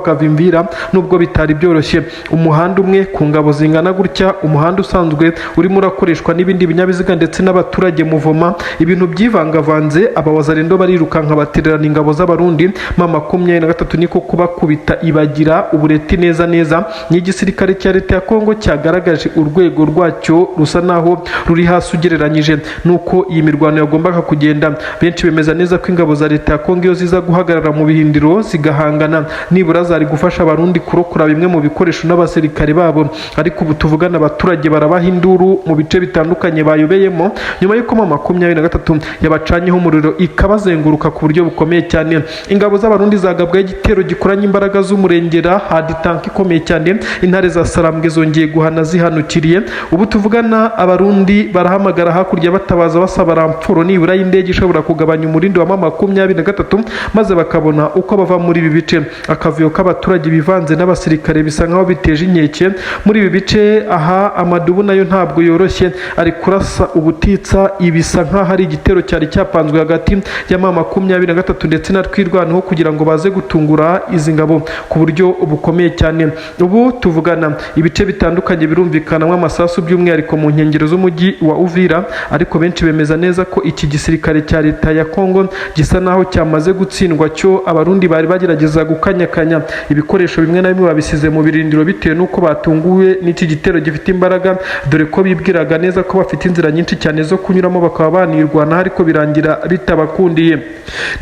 Speaker 2: Kavimvira, nubwo bitari byoroshye. Umuhanda umwe ku ngabo zingana gutya, umuhanda usanzwe urimo urakoreshwa n'ibindi binyabiziga ndetse n'abaturage muvoma, ibintu byivangavanze. Abawazarendo barirukanka batererana ingabo z'Abarundi. M23 niko kubakubita ibagira ubureti neza neza. Ni igisirikare cya leta ya Kongo cyagaragaje urwego rwacyo rusa naho ruri hasi ugereranyije nuko iyi mirwano yagombaga kugenda. Benshi bemeza neza ko ingabo za leta ya Kongo iyo ziza guhagarara mu bihindiro zigahangana, nibura zari gufasha Abarundi kurokora bimwe mu bikoresho n'abasirikare babo. Ariko ubu tuvugana abaturage barabaha induru mu bice bitandukanye bayobeyemo, nyuma y'uko M23 yabacanyeho umuriro ikabazenguruka ku buryo bukomeye cyane. Ingabo z'Abarundi zagabwaho igitero gikoranye imbaraga z'umurengera, hadi tank ikomeye cyane. Intare za Sarambwe zongeye guhana zihanukiriye. Ubu tuvugana Abarundi barahamagara hakurya batabaza, basaba renfort nibura y'indege ishobora kugabanya umurindi wa M23, maze bakabona uko bava muri ibi bice. Akavuyo k'abaturage bivanze n'abasirikare bisa nkaho biteje inkeke muri ibi bice. Aha amadubu nayo ntabwo yoroshye, ari kurasa ubutitsa. Ibi Ibi bisa nk'aho ari igitero cyari cyapanzwe hagati ya M23 ndetse na Twirwaneho kugira ngo baze gutungura izi ngabo ku buryo bukomeye cyane. Ubu tuvugana, ibice bitandukanye birumvikanamo amasasu, by'umwihariko mu nkengero z'umujyi wa Uvira, ariko benshi bemeza neza ko iki gisirikare cya leta ya Kongo gisa naho cyamaze gutsindwa. Cyo Abarundi bari bagerageza gukanyakanya ibikoresho bimwe na bimwe babisize mu birindiro, bitewe n'uko batunguwe n'iki gitero gifite imbaraga, dore ko bibwiraga neza ko bafite inzira nyinshi cyane zo kunyuramo bakaba banirwanaho, ariko birangira bitabakundiye.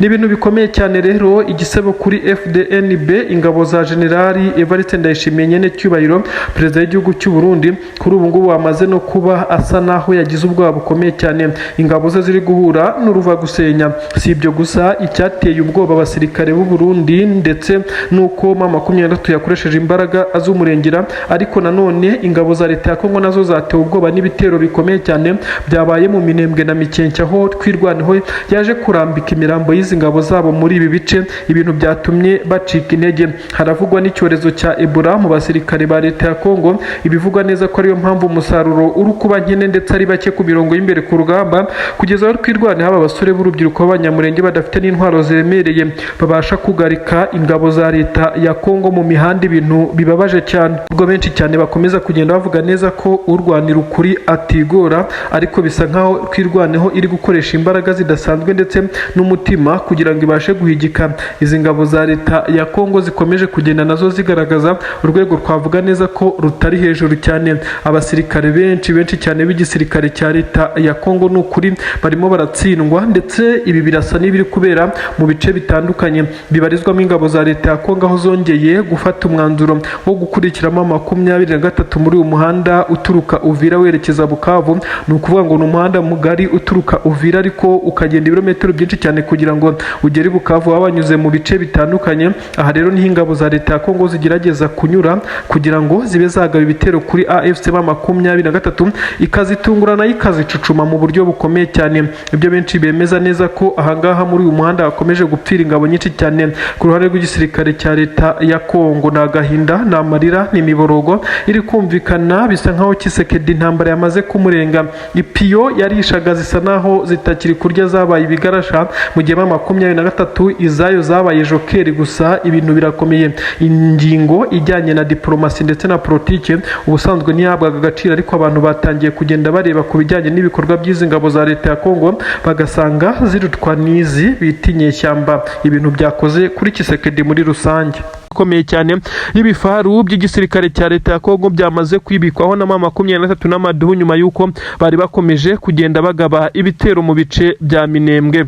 Speaker 2: Ni ibintu bikomeye cyane rero, igisebo kuri FDNB, ingabo za Generali Evariste Ndayishimiye nyene cyubahiro perezida w'igihugu cy'u Burundi. Kuri ubu ngubu wamaze no kuba asa naho yagize ubwoba bukomeye cyane, ingabo ze ziri guhura n'uruva gusenya. Si ibyo gusa, icyateye ubwoba abasirikare b'u Burundi ndetse nuko M23 yakoresheje imbaraga z'umurengera, ariko nanone ingabo za leta ya Kongo nazo zatewe ubwoba n'ibitero bikomeye cyane byabaye mu Minembwe na Mikenke, aho Twirwaneho yaje kurambika imirambo y'izi ngabo zabo muri ibi bice, ibintu byatumye bacika intege. Haravugwa n'icyorezo cya Ebola mu basirikare ba leta ya Kongo, ibivugwa neza ko ariyo mpamvu umusaruro uri kuba nkene ndetse ari bake ku mirongo y'imbere ku rugamba, kugeza aho Twirwaneho aba basore b'urubyiruko b'Abanyamurenge badafite n'intwaro ziremereye babasha kugarika ingabo za leta ya Kongo mu mihanda, ibintu bibabaje cyane. Ubwo benshi cyane bakomeza kugenda bavuga neza ko urwanira ukuri atigora, ariko bisa nkaho Twirwaneho iri gukoresha imbaraga zidasanzwe ndetse n'umutima kugira ngo ibashe guhigika izi ngabo za leta ya Kongo zikomeje kugenda nazo zigaragaza urwego twavuga neza ko rutari hejuru cyane. Abasirikare benshi benshi cyane b'igisirikare cya leta ya Kongo ni ukuri barimo baratsindwa, ndetse ibi birasa n'ibiri kubera mu bice bitandukanye bibarizwamo ingabo za leta ya Kongo, aho zongeye gufata umwanzuro wo gukurikiramo 23 muri uyu muhanda uturuka Uvira werekeza Bukavu. Ni ukuvuga ngo ni umuhanda mugari uturuka Uvira, ariko ukagenda ibirometero byinshi cyane kugira ngo ugere i Bukavu, waba wanyuze mu bice bitandukanye. Aha rero niho ingabo za leta ya Kongo zigerageza kunyura kugira ngo zibe zagaba ibitero kuri AFC M23, ikazitungura nayo ikazicucuma mu buryo bukomeye cyane. Ibyo benshi bemeza neza ko ahangaha muri uyu muhanda hakomeje gupfira ingabo nyinshi cyane ku ruhande rw'igisirikare cya leta ya Kongo. Ni agahinda, ni amarira, ni imiborogo iri kumvikana. Bisa nkaho Tshisekedi intambara yamaze kumurenga, ipiyo yarishaga zisa naho zitakiri kurya, zabaye ibigarasha, mu gihe M23 izayo zabaye jokeri gusa. Ibintu birakomeye. Ingingo ijyanye na diplomasi ndetse na politike ubusanzwe ntiyahabwaga agaciro, ariko abantu batangiye kugenda bareba ku bijyanye n'ibikorwa by'izi ngabo za leta ya Kongo, bagasanga zirutwa n'izi bita inyeshyamba. Ibintu byakoze kuri Tshisekedi muri rusange ikomeye cyane y'ibifaru by'igisirikare cya leta ya Kongo byamaze kwibikwaho na M23 n'amaduhu, nyuma y'uko bari bakomeje kugenda bagaba ibitero mu bice bya Minembwe.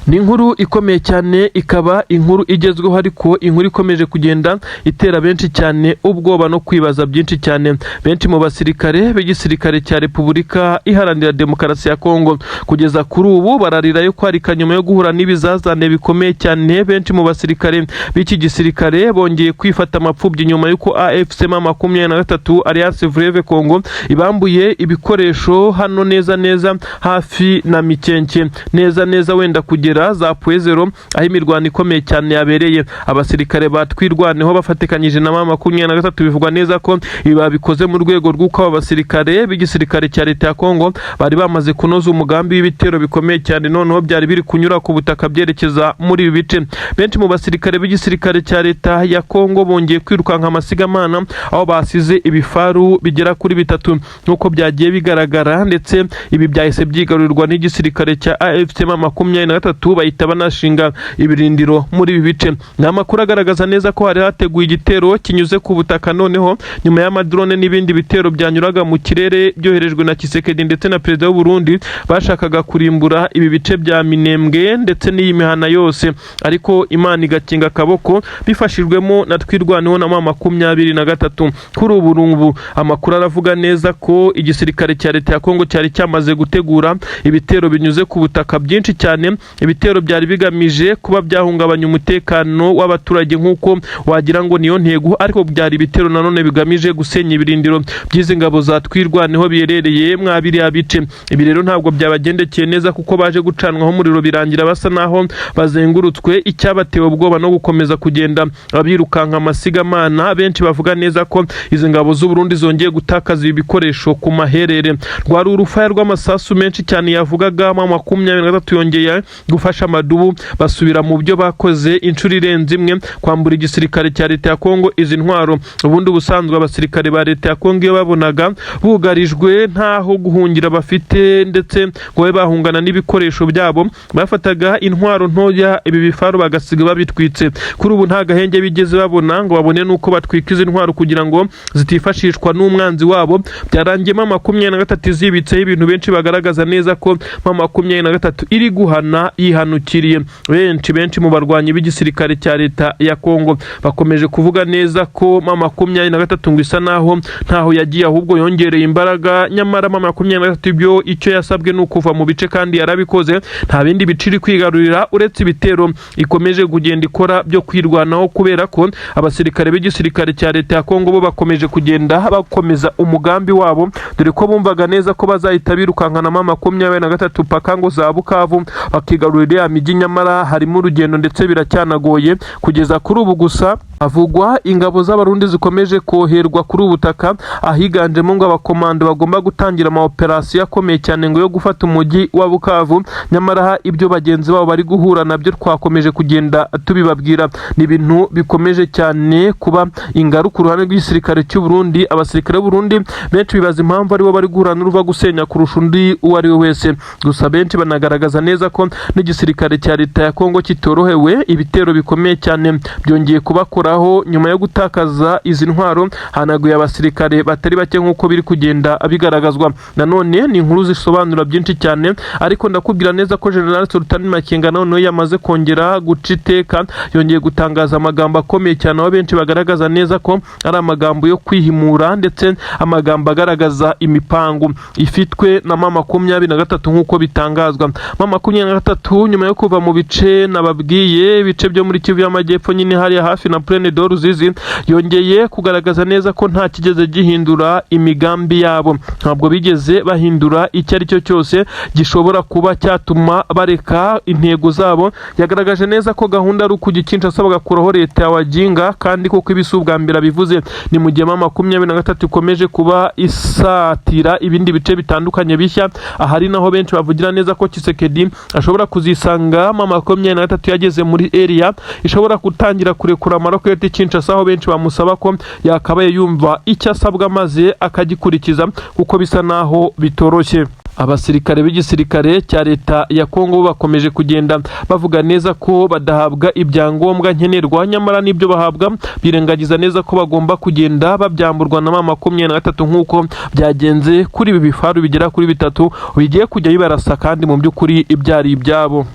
Speaker 2: Ni inkuru ikomeye cyane, ikaba inkuru igezweho, ariko inkuru ikomeje kugenda itera benshi cyane ubwoba no kwibaza byinshi cyane. Benshi mu basirikare b'igisirikare cya Repubulika Iharanira Demokarasi ya Kongo kugeza kuri ubu bararira yo kwarika nyuma yo guhura n'ibizazane bikomeye cyane. Benshi mu basirikare b'iki gisirikare bongeye kwifata amapfubyi nyuma y'uko AFC M23, Alliance Fleuve Congo, ibambuye ibikoresho hano neza neza hafi na Mikenke, neza neza wenda kugera za Pwezero, aho imirwano ikomeye cyane yabereye. Abasirikare ba Twirwaneho bafatikanyije na M23, bivugwa neza ko ibi babikoze mu rwego rw'uko aba basirikare b'igisirikare cya leta ya Kongo bari bamaze kunoza umugambi w'ibitero bikomeye cyane, noneho byari biri kunyura ku butaka byerekeza muri ibi bice. Benshi mu basirikare b'igisirikare cya leta ya Kongo bongeye kwirukanka amasigamana, aho basize ibifaru bigera kuri bitatu nk'uko byagiye bigaragara, ndetse ibi byahise byigarurirwa n'igisirikare cya AFC M23, bahita banashinga ibirindiro muri ibi bice. Ni amakuru agaragaza neza ko hari hateguwe igitero kinyuze ku butaka, noneho nyuma y'amadrone n'ibindi bitero byanyuraga mu kirere byoherejwe na Tshisekedi ndetse na perezida w'u Burundi, bashakaga kurimbura ibi bice bya Minembwe ndetse n'iyi mihana yose, ariko Imana igakinga akaboko bifashijwemo na Twirwaneho na M23. Kuri ubu ngubu amakuru aravuga neza ko igisirikare cya leta ya Kongo cyari cyamaze gutegura ibitero binyuze ku butaka byinshi cyane.
Speaker 1: Ibitero byari bigamije kuba byahungabanya umutekano w'abaturage nk'uko wagira ngo niyo ntego, ariko byari ibitero nanone bigamije gusenya ibirindiro by'izi ngabo za Twirwaneho biherereye mwa biriya bice. Ibi rero ntabwo byabagendekeye neza kuko baje gucanwaho umuriro birangira basa naho bazengurutswe, icyabatewe ubwoba no gukomeza kugenda abirukanka amasigamana. Benshi bavuga neza ko izi ngabo z'u Burundi zongeye gutakaza ibi bikoresho ku maherere. Rwari urufaya rw'amasasu menshi cyane yavugaga M23 yongeye gufasha amadubu basubira mu byo bakoze inshuro irenze imwe, kwambura igisirikare cya leta ya Kongo izi ntwaro. Ubundi ubusanzwe abasirikare ba leta ya Kongo iyo babonaga bugarijwe ntaho guhungira bafite ndetse ngo babe bahungana n'ibikoresho byabo, bafataga intwaro ntoya, ibi bifaru bagasiga babitwitse. Kuri ubu nta gahenge bigeze babona ngo babone n'uko batwika izi ntwaro kugira ngo zitifashishwa n'umwanzi wabo. Byarangiyemo 23 izibitseho ibintu benshi bagaragaza neza ko M23 iri guhana yihanukiriye. Benshi benshi mu barwanyi b'igisirikare cya leta ya Kongo bakomeje kuvuga neza ko M23 ngo isa naho ntaho yagiye, ahubwo yongereye imbaraga. Nyamara M23 ibyo icyo yasabwe ni ukuva mu bice kandi yarabikoze, nta bindi bice iri kwigarurira uretse ibitero ikomeje kugenda ikora byo kwirwanaho, kubera ko abasirikare b'igisirikare cya leta ya Kongo bo bakomeje kugenda bakomeza umugambi wabo, dore ko bumvaga neza ko bazahita birukankana M23 paka ngo za Bukavu bakigarurira ya mijyi. Nyamara harimo urugendo ndetse biracyanagoye kugeza kuri ubu. Gusa havugwa ingabo z'Abarundi zikomeje koherwa kuri ubu butaka, ahiganjemo ngo abakomando bagomba gutangira ama operasiyo akomeye cyane ngo yo gufata umujyi wa Bukavu. Nyamara ibyo bagenzi babo bari guhura nabyo twakomeje kugenda tubibabwira, ni ibintu bikomeje cyane kuba ingaruka uruhande rw'igisirikare cy'u Burundi. Abasirikare b'u Burundi benshi bibaza impamvu aribo bari guhura n'uruva gusenya kurusha undi uwo ari we wese. Gusa benshi banagaragaza neza ko n'igisirikare cya leta ya Kongo kitorohewe. Ibitero bikomeye cyane byongeye kubakoraho nyuma yo gutakaza izi ntwaro, hanaguye abasirikare batari bake nk'uko biri kugenda bigaragazwa. Nanone ni inkuru zisobanura byinshi cyane, ariko ndakubwira neza ko General Sultan Makenga noneho yamaze kongera guca iteka, yongeye gutangaza amagambo akomeye cyane, aho benshi bagaragaza neza ko ari amagambo yo kwihimura ndetse amagambo agaragaza imipangu ifitwe na M23 nk'uko bitangazwa. M23 nyuma yo kuva mu bice nababwiye, ibice byo muri Kivu y'Amajyepfo nyine hariya hafi na Plaine de Ruzizi, yongeye kugaragaza neza ko nta kigeze gihindura imigambi yabo. Ntabwo bigeze bahindura icyo ari cyo cyose gishobora kuba cyatuma bareka intego zabo. Yagaragaje neza ko gahunda ari ukujya Kinshasa bagakuraho leta ya Waginga, kandi koko ibi si ubwa mbere abivuze. Ni mu gihe M23 ikomeje kuba isatira ibindi bice bitandukanye bishya, ahari naho benshi bavugira neza ko Tshisekedi ashobora kuzisanga M23 yageze muri area ishobora gutangira kurekura amaroketi Kinshasa, aho benshi bamusaba ko yakabaye yumva icyo asabwa maze akagikurikiza, kuko bisa naho bitoroshye. Abasirikare b'igisirikare cya leta ya Kongo bakomeje kugenda bavuga neza ko badahabwa ibyangombwa nkenerwa, nyamara n'ibyo bahabwa birengagiza neza ko bagomba kugenda babyamburwa na M23, nk'uko byagenze kuri ibi bifaru bigera kuri bitatu bigiye kujya bibarasa kandi mu by'ukuri ibyari ibyabo.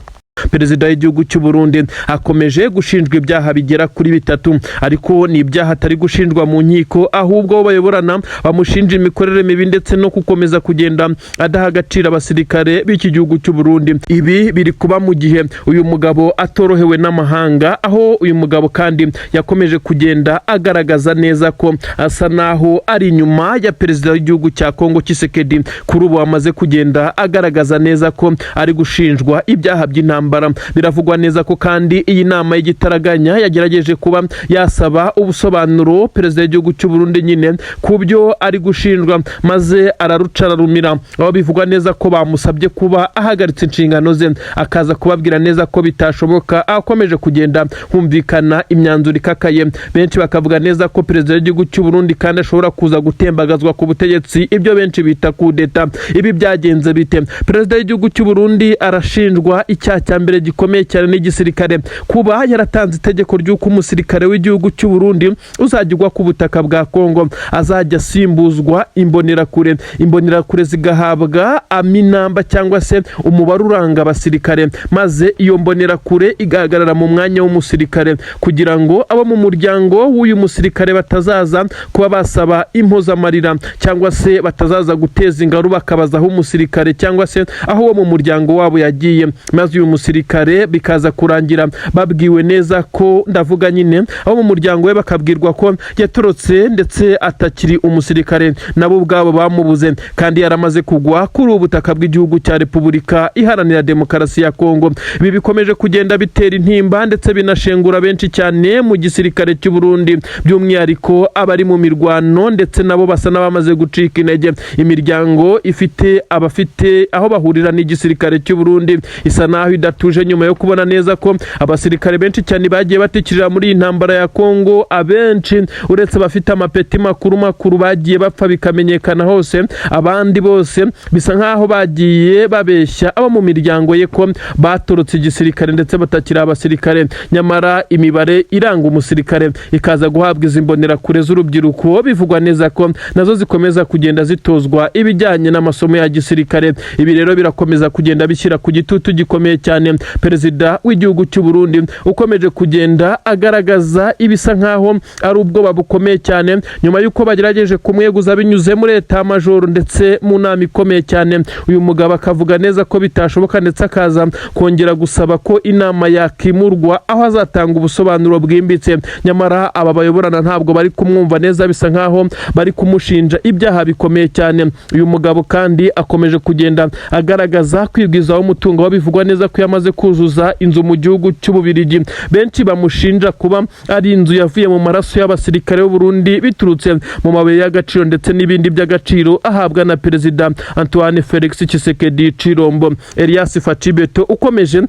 Speaker 1: Perezida w'igihugu cy'u Burundi akomeje gushinjwa ibyaha bigera kuri bitatu, ariko ni ibyaha atari gushinjwa mu nkiko, ahubwo abo bayoborana bamushinja imikorere mibi ndetse no gukomeza kugenda adaha agaciro abasirikare b'iki gihugu cy'u Burundi. Ibi biri kuba mu gihe uyu mugabo atorohewe n'amahanga, aho uyu mugabo kandi yakomeje kugenda agaragaza neza ko asa naho ari inyuma ya perezida w'igihugu cya Kongo Tshisekedi, kuri ubu amaze kugenda agaragaza neza ko ari gushinjwa ibyaha by'intambara. Biravugwa neza ko kandi iyi nama y'igitaraganya yagerageje kuba yasaba ubusobanuro perezida w'igihugu cy'u Burundi nyine ku byo ari gushinjwa, maze araruca ararumira, aho bivugwa neza ko bamusabye kuba ahagaritse inshingano ze, akaza kubabwira neza ko bitashoboka. Akomeje kugenda humvikana imyanzuro ikakaye, benshi bakavuga neza ko perezida w'igihugu cy'u Burundi kandi ashobora kuza gutembagazwa ku butegetsi, ibyo benshi bita kudeta. Ibi byagenze bite? Perezida w'igihugu cy'u Burundi arashinjwa icyaha cya mbere gikomeye cyane n'igisirikare, kuba yaratanze itegeko ry'uko umusirikare w'igihugu cy'u Burundi uzajya ugwa ku butaka bwa Kongo azajya asimbuzwa imbonerakure, imbonerakure zigahabwa aminamba cyangwa se umubare uranga abasirikare, maze iyo mbonerakure igahagarara mu mwanya w'umusirikare, kugira ngo abo mu muryango w'uyu musirikare batazaza kuba basaba impozamarira cyangwa se batazaza guteza ingaru bakabaza aho umusirikare cyangwa se aho uwo mu muryango wabo yagiye, maze uyu musirikare
Speaker 2: gisirikare, bikaza kurangira babwiwe neza ko, ndavuga nyine abo mu muryango we, bakabwirwa ko yatorotse ndetse atakiri umusirikare, nabo ubwabo bamubuze kandi yaramaze kugwa kuri ubu butaka bw'igihugu cya Repubulika Iharanira Demokarasi ya Kongo. Ibi bikomeje kugenda bitera intimba ndetse binashengura benshi cyane mu gisirikare cy'u Burundi, by'umwihariko abari mu mirwano, ndetse nabo basa n'abamaze gucika intege. Imiryango ifite abafite aho bahurira n'igisirikare cy'u Burundi isa naho idatuje nyuma yo kubona neza ko abasirikare benshi cyane bagiye batikirira muri iyi ntambara ya Kongo. Abenshi, uretse abafite amapeti makuru makuru bagiye bapfa bikamenyekana hose, abandi bose bisa nkaho bagiye babeshya abo mu miryango ye ko batorotse igisirikare ndetse batakiri abasirikare. Nyamara imibare iranga umusirikare ikaza guhabwa izi mbonerakure z'urubyiruko, bivugwa neza ko nazo zikomeza kugenda zitozwa ibijyanye n'amasomo ya gisirikare. Ibi rero birakomeza kugenda bishyira ku gitutu gikomeye cyane perezida w'igihugu cy'u Burundi, ukomeje kugenda agaragaza ibisa nkaho ari ubwoba bukomeye cyane nyuma y'uko bagerageje kumweguza binyuze muri état-major ndetse mu nama ikomeye cyane. Uyu mugabo akavuga neza ko bitashoboka, ndetse akaza kongera gusaba ko inama yakimurwa aho azatanga ubusobanuro bwimbitse. Nyamara aba bayoborana ntabwo bari kumwumva neza, bisa nkaho bari kumushinja ibyaha bikomeye cyane. Uyu mugabo kandi akomeje kugenda agaragaza kwigwizaho umutungo, aho bivugwa neza ko yamaze kuzuza inzu mu gihugu cy'Ububirigi, benshi bamushinja kuba ari inzu yavuye mu maraso y'abasirikare b'u Burundi biturutse mu mabuye y'agaciro ndetse n'ibindi by'agaciro ahabwa na perezida Antoine Felix Tshisekedi Chilombo. Elias Fatchi Béton ukomeje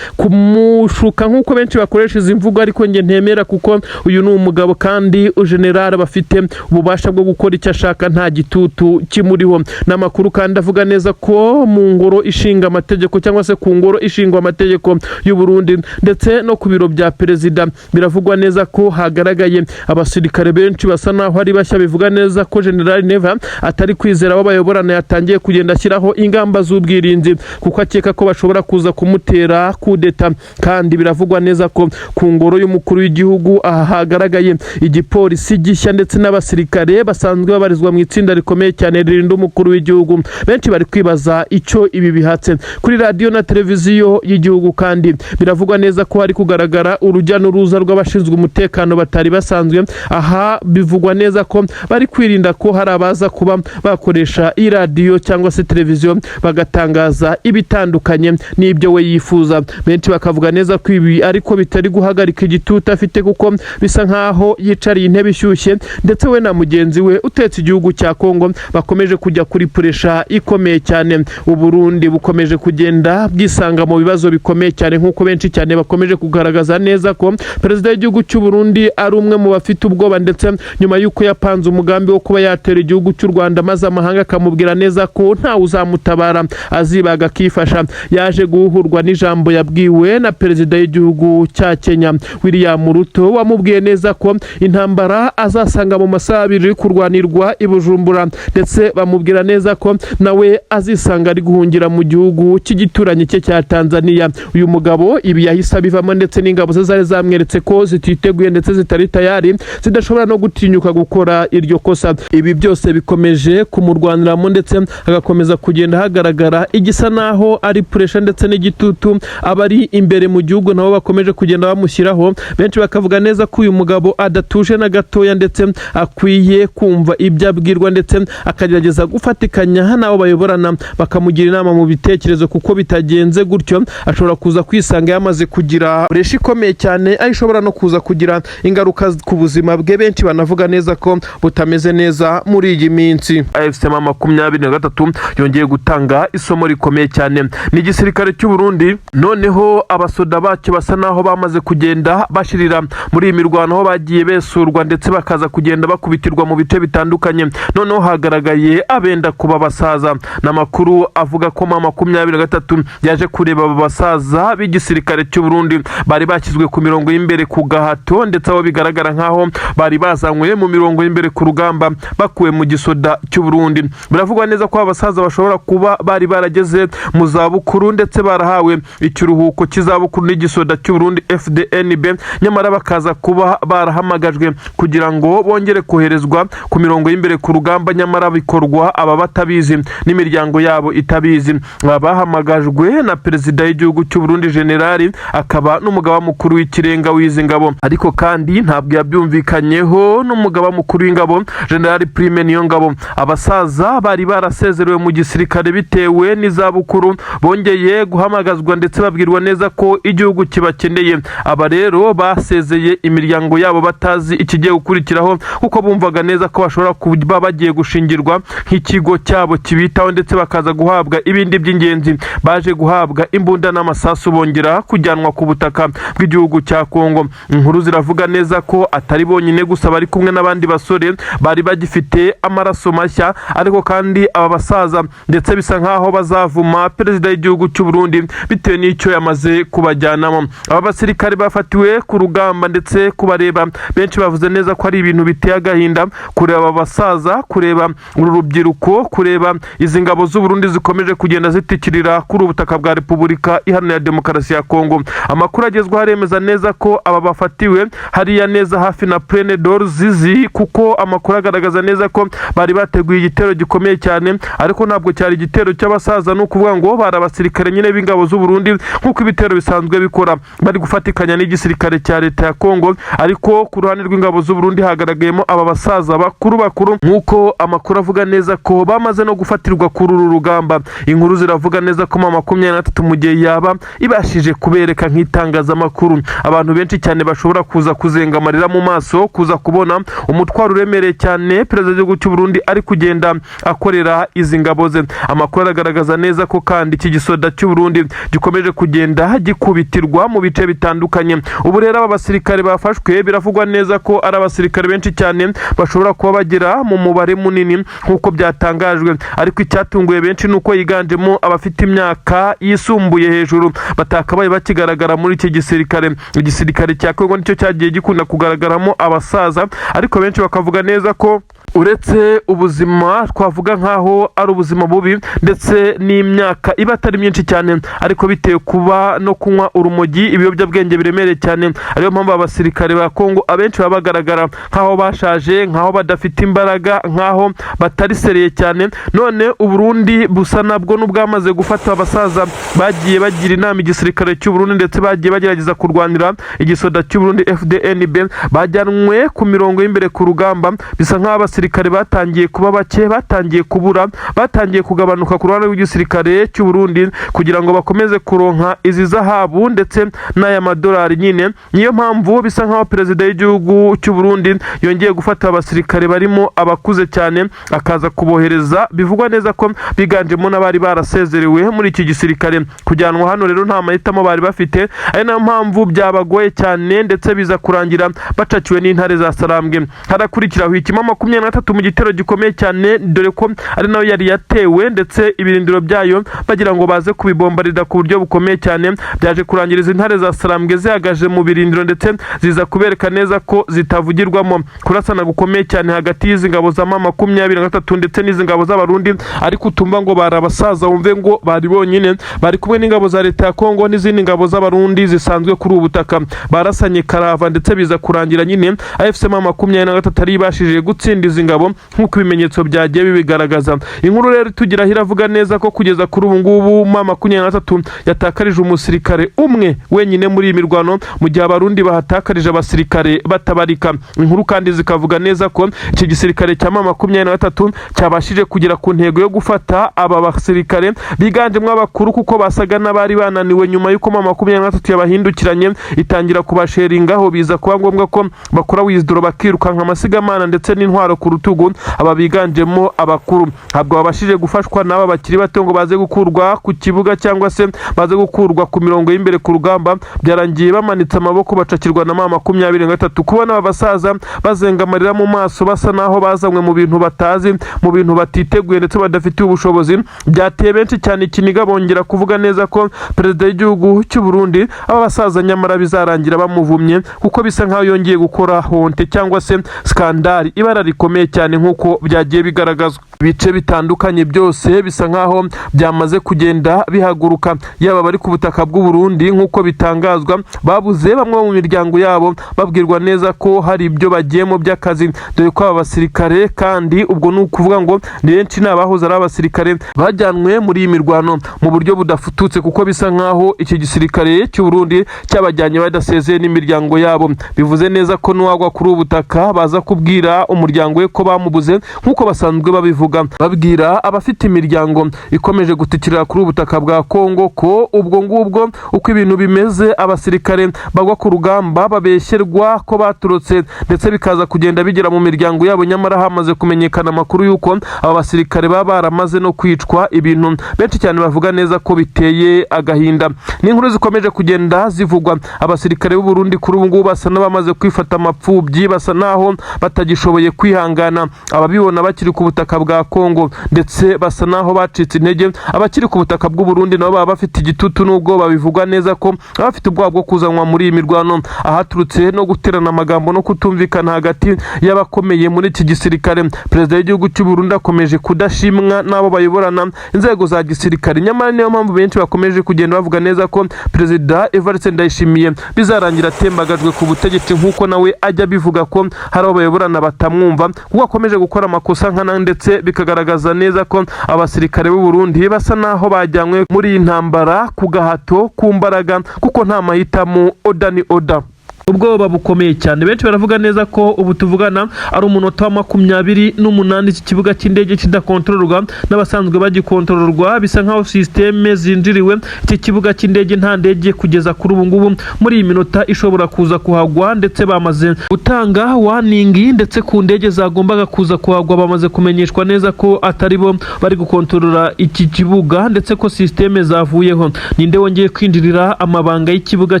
Speaker 2: kumushuka, nk'uko benshi bakoresha izi mvugo, ariko njye ntemera, kuko uyu ni umugabo kandi general bafite ububasha bwo gukora icyo ashaka nta gitutu kimuriho. N'amakuru kandi avuga neza ko mu ngoro ishinga amategeko, cyangwa se ku ngoro ishingwa amategeko y'u Burundi, ndetse no ku biro bya perezida, biravugwa neza ko hagaragaye abasirikare benshi basa naho ari bashya. Bivuga neza ko General Neva atari kwizera abo bayoborana, yatangiye kugenda ashyiraho ingamba z'ubwirinzi kuko akeka ko bashobora kuza kumutera kudeta. Kandi biravugwa neza ko ku ngoro y'umukuru w'igihugu aha hagaragaye igipolisi gishya ndetse n'abasirikare basanzwe babarizwa mu itsinda rikomeye cyane ririnda umukuru w'igihugu. Benshi bari kwibaza icyo ibi bihatse. Kuri radiyo na televiziyo y'igihugu kandi biravugwa neza ko hari kugaragara urujya n'uruza rw'abashinzwe umutekano batari basanzwe. Aha bivugwa neza ko bari kwirinda ko hari abaza kuba bakoresha iyi radiyo cyangwa se televiziyo bagatangaza ibitandukanye n'ibyo we yifuza. Benshi bakavuga neza ko ibi ariko bitari guhagarika igitutu afite, kuko bisa nkaho yicariye intebe ishyushye, ndetse we na mugenzi we utetse igihugu cya Kongo bakomeje kujya kuri pressure ikomeye cyane. Uburundi bukomeje kugenda bwisanga mu bibazo bikomeye cyane, nk'uko benshi cyane bakomeje kugaragaza neza ko perezida w'igihugu cy'u Burundi ari umwe mu bafite ubwoba, ndetse nyuma y'uko yapanze umugambi wo kuba yatera igihugu cy'u Rwanda, maze amahanga akamubwira neza ko ntawe uzamutabara, azibaga akifasha, yaje guhurwa n'ijambo yabwiwe na perezida w'igihugu cya Kenya William Ruto, wamubwiye neza ko intambara azasanga mu masaha 2 iri kurwanirwa i Bujumbura, ndetse bamubwira neza ko nawe azisanga ari guhungira mu gihugu cy'igituranyi cye cya Tanzania. Uyu mugabo ibi yahise abivamo, ndetse n'ingabo ze zari zamweretse ko zititeguye ndetse zitari tayari, zidashobora no gutinyuka gukora iryo kosa. Ibi byose bikomeje kumurwaniramo, ndetse hagakomeza kugenda hagaragara igisa naho ari pressure ndetse n'igitutu abari imbere mu gihugu nabo bakomeje kugenda bamushyiraho. Benshi bakavuga neza ko uyu mugabo adatuje na gatoya, ndetse akwiye kumva ibyo abwirwa, ndetse akagerageza gufatikanya n'abo bayoborana, bakamugira inama mu bitekerezo, kuko bitagenze gutyo ashobora kuza kwisanga yamaze kugira pressure ikomeye cyane, aho ishobora no kuza kugira ingaruka ku buzima bwe, benshi banavuga neza ko butameze neza muri iyi minsi. AFC M23 yongeye gutanga isomo rikomeye cyane ni igisirikare cy'u Burundi. Noneho abasoda bacyo basa naho bamaze kugenda bashirira muri iyi mirwano, aho bagiye besurwa ndetse bakaza kugenda bakubitirwa mu bice bitandukanye. Noneho hagaragaye abenda kuba basaza. N'amakuru avuga ko M23 yaje kureba aba basaza b'igisirikare cy'u Burundi bari bashyizwe ku mirongo y'imbere ku gahato, ndetse aho bigaragara nkaho bari bazanywe mu mirongo y'imbere ku rugamba bakuwe mu gisoda cy'u Burundi. Biravugwa neza ko aba basaza bashobora kuba bari barageze mu zabukuru, ndetse barahawe ikiruhuko cy'izabukuru n'igisoda cy'u Burundi FDNB, nyamara bakaza kuba barahamagajwe kugira ngo bongere koherezwa ku mirongo y'imbere ku rugamba, nyamara bikorwa aba batabizi n'imiryango yabo itabizi. Aba bahamagajwe na perezida w'igihugu.
Speaker 1: cy'u Burundi generali, akaba n'umugaba mukuru w'ikirenga w'izi ngabo. Ariko kandi ntabwo yabyumvikanyeho n'umugaba mukuru w'ingabo, Generali Prime Niyongabo. Abasaza bari barasezerewe mu gisirikare bitewe n'izabukuru bongeye guhamagazwa, ndetse babwirwa neza ko igihugu kibakeneye. Aba rero basezeye imiryango yabo batazi ikigiye gukurikiraho, kuko bumvaga neza ko bashobora kuba bagiye gushingirwa nk'ikigo cyabo kibitaho, ndetse bakaza guhabwa ibindi by'ingenzi. Baje guhabwa imbunda n'amasasu, bongera kujyanwa ku butaka bw'igihugu cya Kongo. Inkuru ziravuga neza ko atari bonyine gusa, bari kumwe n'abandi basore bari bagifite amaraso mashya. Ariko kandi aba basaza ndetse bisa nkaho bazavuma perezida w'igihugu cy'u Burundi bitewe n'icyo yamaze kubajyanamo. Aba basirikare bafatiwe ku rugamba, ndetse kubareba benshi bavuze neza ko ari ibintu biteye agahinda kureba aba basaza, kureba uru rubyiruko, kureba izi ngabo z'u Burundi zikomeje kugenda zitikirira kuri ubu butaka bwa Repubulika Iharanira Demokarasi ya Kongo. Amakuru agezweho aremeza neza ko aba bafatiwe hariya neza hafi na Plaine de Ruzizi, kuko amakuru agaragaza neza ko bari bateguye igitero gikomeye cyane, ariko ntabwo cyari igitero cy'abasaza. Ni ukuvuga ngo bari abasirikare nyine b'ingabo z'u Burundi, nk'uko ibitero bisanzwe bikora, bari gufatikanya n'igisirikare cya leta ya Kongo. Ariko ku ruhande rw'ingabo z'u Burundi hagaragayemo aba basaza bakuru bakuru, nk'uko amakuru avuga neza ko bamaze no gufatirwa kuri uru rugamba. Inkuru ziravuga neza ko M23, mu gihe yaba ibashije kubereka nk'itangazamakuru, abantu benshi cyane bashobora kuza kuzenga amarira mu maso, kuza kubona umutwaro uremereye cyane perezida w'igihugu cy'u Burundi ari kugenda akorera izi ngabo ze. Amakuru aragaragaza neza ko kandi iki gisoda cy'u Burundi gikomeje kugenda gikubitirwa mu bice bitandukanye. Ubu rero aba basirikare bafashwe biravugwa neza ko ari abasirikare benshi cyane, bashobora kuba bagera mu mubare munini nk'uko byatangajwe. Ariko icyatunguye benshi ni uko yiganjemo abafite imyaka yisumbuye hejuru, batakabaye bakigaragara muri iki gisirikare. Igisirikare cya Kongo nicyo cyagiye gikunda kugaragaramo abasaza, ariko benshi bakavuga neza ko uretse ubuzima twavuga nk'aho ari ubuzima bubi, ndetse n'imyaka iba atari myinshi cyane, ariko bitewe kuba no kunywa urumogi, ibiyobyabwenge biremereye cyane, ariyo mpamvu abasirikare ba Kongo abenshi baba bagaragara nk'aho bashaje, nk'aho badafite imbaraga, nk'aho batari sérieux cyane. None Uburundi busa nabwo n'ubwamaze gufata abasaza bagiye bagira inama igisirikare cy'u Burundi, ndetse bagiye bagerageza kurwanira igisoda cy'u Burundi FDNB, bajyanwe ku mirongo y'imbere ku rugamba. Bisa nk'aho abasirikare batangiye kuba bake, batangiye kubura, batangiye kugabanuka ku ruhande rw'igisirikare cy'u Burundi, kugira ngo bakomeze kuronka izi zahabu ndetse n'aya madolari nyine. Niyo mpamvu bisa nk'aho perezida w'igihugu cy'u Burundi yongeye gufata abasirikare barimo abakuze cyane, akaza kubohereza. Bivugwa neza ko biganjemo n'abari barasezerewe muri iki gisirikare. Kujyanwa hano rero nta mahitamo bari bafite, ari nayo mpamvu byabagoye cyane, ndetse biza kurangira bacakiwe n'intare za Sarambwe. Harakurikiraho ikima 23 mu gitero gikomeye cyane, dore ko ari nayo yari yatewe, ndetse ibirindiro byayo bagira ngo baze kubibombarira ku buryo bukomeye cyane. Byaje kurangira izi ntare za Sarambwe zihagaje mu birindiro, ndetse ziza kubereka neza ko zitavugirwamo. Kurasana gukomeye cyane hagati y'izi ngabo za M23 ndetse n'izi ngabo z'Abarundi. Ariko utumva ngo bari abasaza, wumve ngo bari bonyine, bari kumwe n'ingabo za leta ya Kongo n'izindi ngabo z'Abarundi zisanzwe kuri ubu butaka. Barasanye karava, ndetse biza kurangira nyine AFC M23 ari ibashije gutsinda izi ngabo, nk'uko ibimenyetso byagiye bibigaragaza. Inkuru rero itugeraho iravuga neza ko kugeza kuri ubu ngubu M23 yatakarije umusirikare umwe wenyine muri iyi mirwano, mu gihe Abarundi bahatakarije abasirikare batabarika. Inkuru kandi zikavuga neza ko iki gisirikare cya M23 cyabashije kugera ku ntego yo gufata aba basirikare biganjemo abakuru, kuko basaga n'abari bananiwe nyuma y'uko M23 yabahindukiranye itangira kubasheringaho. Biza kuba ngombwa ko bakora withdraw, bakirukanka amasigamana ndetse n'intwaro ku rutugu. Aba biganjemo abakuru ntabwo babashije gufashwa n'aba bakiri bato ngo baze gukurwa ku kibuga cyangwa se baze gukurwa ku mirongo y'imbere ku rugamba. Byarangiye bamanitse amaboko, bacakirwa na M23. Kubona aba basaza bazenga amarira mu maso, basa naho bazanywe mu bintu batazi, mu bintu batiteguye ndetse badafitiye ubushobozi, byateye benshi cyane ikiniga, bongera kuvuga neza ko perezida w'igihugu cy'u Burundi aba basaza nyamara bizarangira bamuvumye, kuko bisa nkaho yongeye gukora honte cyangwa se scandale, ibara rikomeye. bukomeye cyane nk'uko byagiye bigaragazwa. Ibice bitandukanye byose bisa nkaho byamaze kugenda bihaguruka, yaba abari ku butaka bw'u Burundi nk'uko bitangazwa babuze bamwe mu miryango yabo, babwirwa neza ko hari ibyo bagiyemo by'akazi, dore ko aba basirikare kandi ubwo ni ukuvuga ngo ni benshi ni abahoze ari abasirikare bajyanwe muri iyi mirwano mu buryo budafututse, kuko bisa nkaho iki gisirikare cy'u Burundi cyabajyanye badasezeye n'imiryango yabo. Bivuze neza ko n'uwagwa kuri ubu butaka baza kubwira umuryango we ko bamubuze, nk'uko basanzwe babivuga, babwira abafite imiryango ikomeje gutikirira kuri ubu butaka bwa Kongo ko ubwo ngubwo uko ibintu bimeze, abasirikare bagwa ku rugamba babeshyerwa ko baturutse, ndetse bikaza kugenda bigera mu miryango yabo, nyamara hamaze kumenyekana amakuru y'uko aba basirikare baba baramaze no kwicwa, ibintu benshi cyane bavuga neza ko biteye agahinda. Ni inkuru zikomeje kugenda zivugwa. Abasirikare b'u Burundi kuri ubu ngubu basa n'abamaze kwifata amapfubyi, basa naho batagishoboye kwihangana, ababibona bakiri ku butaka bwa Kongo, ndetse basa naho bacitse intege. Abakiri ku butaka bw'u Burundi nabo baba bafite igitutu, n'ubwo babivugwa neza ko baba bafite ubwoba bwo kuzanwa muri iyi mirwano, ahaturutse no guterana amagambo no kutumvikana hagati y'abakomeye muri iki gisirikare. Perezida w'igihugu cy'u Burundi akomeje kudashimwa n'abo bayoborana inzego za gisirikare, nyamara niyo mpamvu benshi bakomeje kugenda bavuga neza ko Perezida Evariste Ndayishimiye bizarangira atembagajwe ku butegetsi, nk'uko nawe ajya abivuga ko hari abo bayoborana batamwumva kuko akomeje gukora amakosa nkana, ndetse bikagaragaza neza ko abasirikare b'u Burundi basa naho bajyanywe muri iyi ntambara ku gahato, ku mbaraga, kuko nta mahitamo, order ni order. Ubwoba bukomeye cyane, benshi baravuga neza ko ubu tuvugana ari umunota wa 28 iki kibuga cy'indege kidakontororwa n'abasanzwe bagikontororwa. Bisa nkaho système zinjiriwe iki kibuga cy'indege, nta ndege kugeza kuri ubu ngubu muri iyi minota ishobora kuza kuhagwa, ndetse bamaze gutanga warning, ndetse ku ndege zagombaga kuza kuhagwa bamaze kumenyeshwa neza ko atari bo bari gukontorora iki kibuga, ndetse ko système zavuyeho. Ninde wongeye kwinjirira amabanga y'ikibuga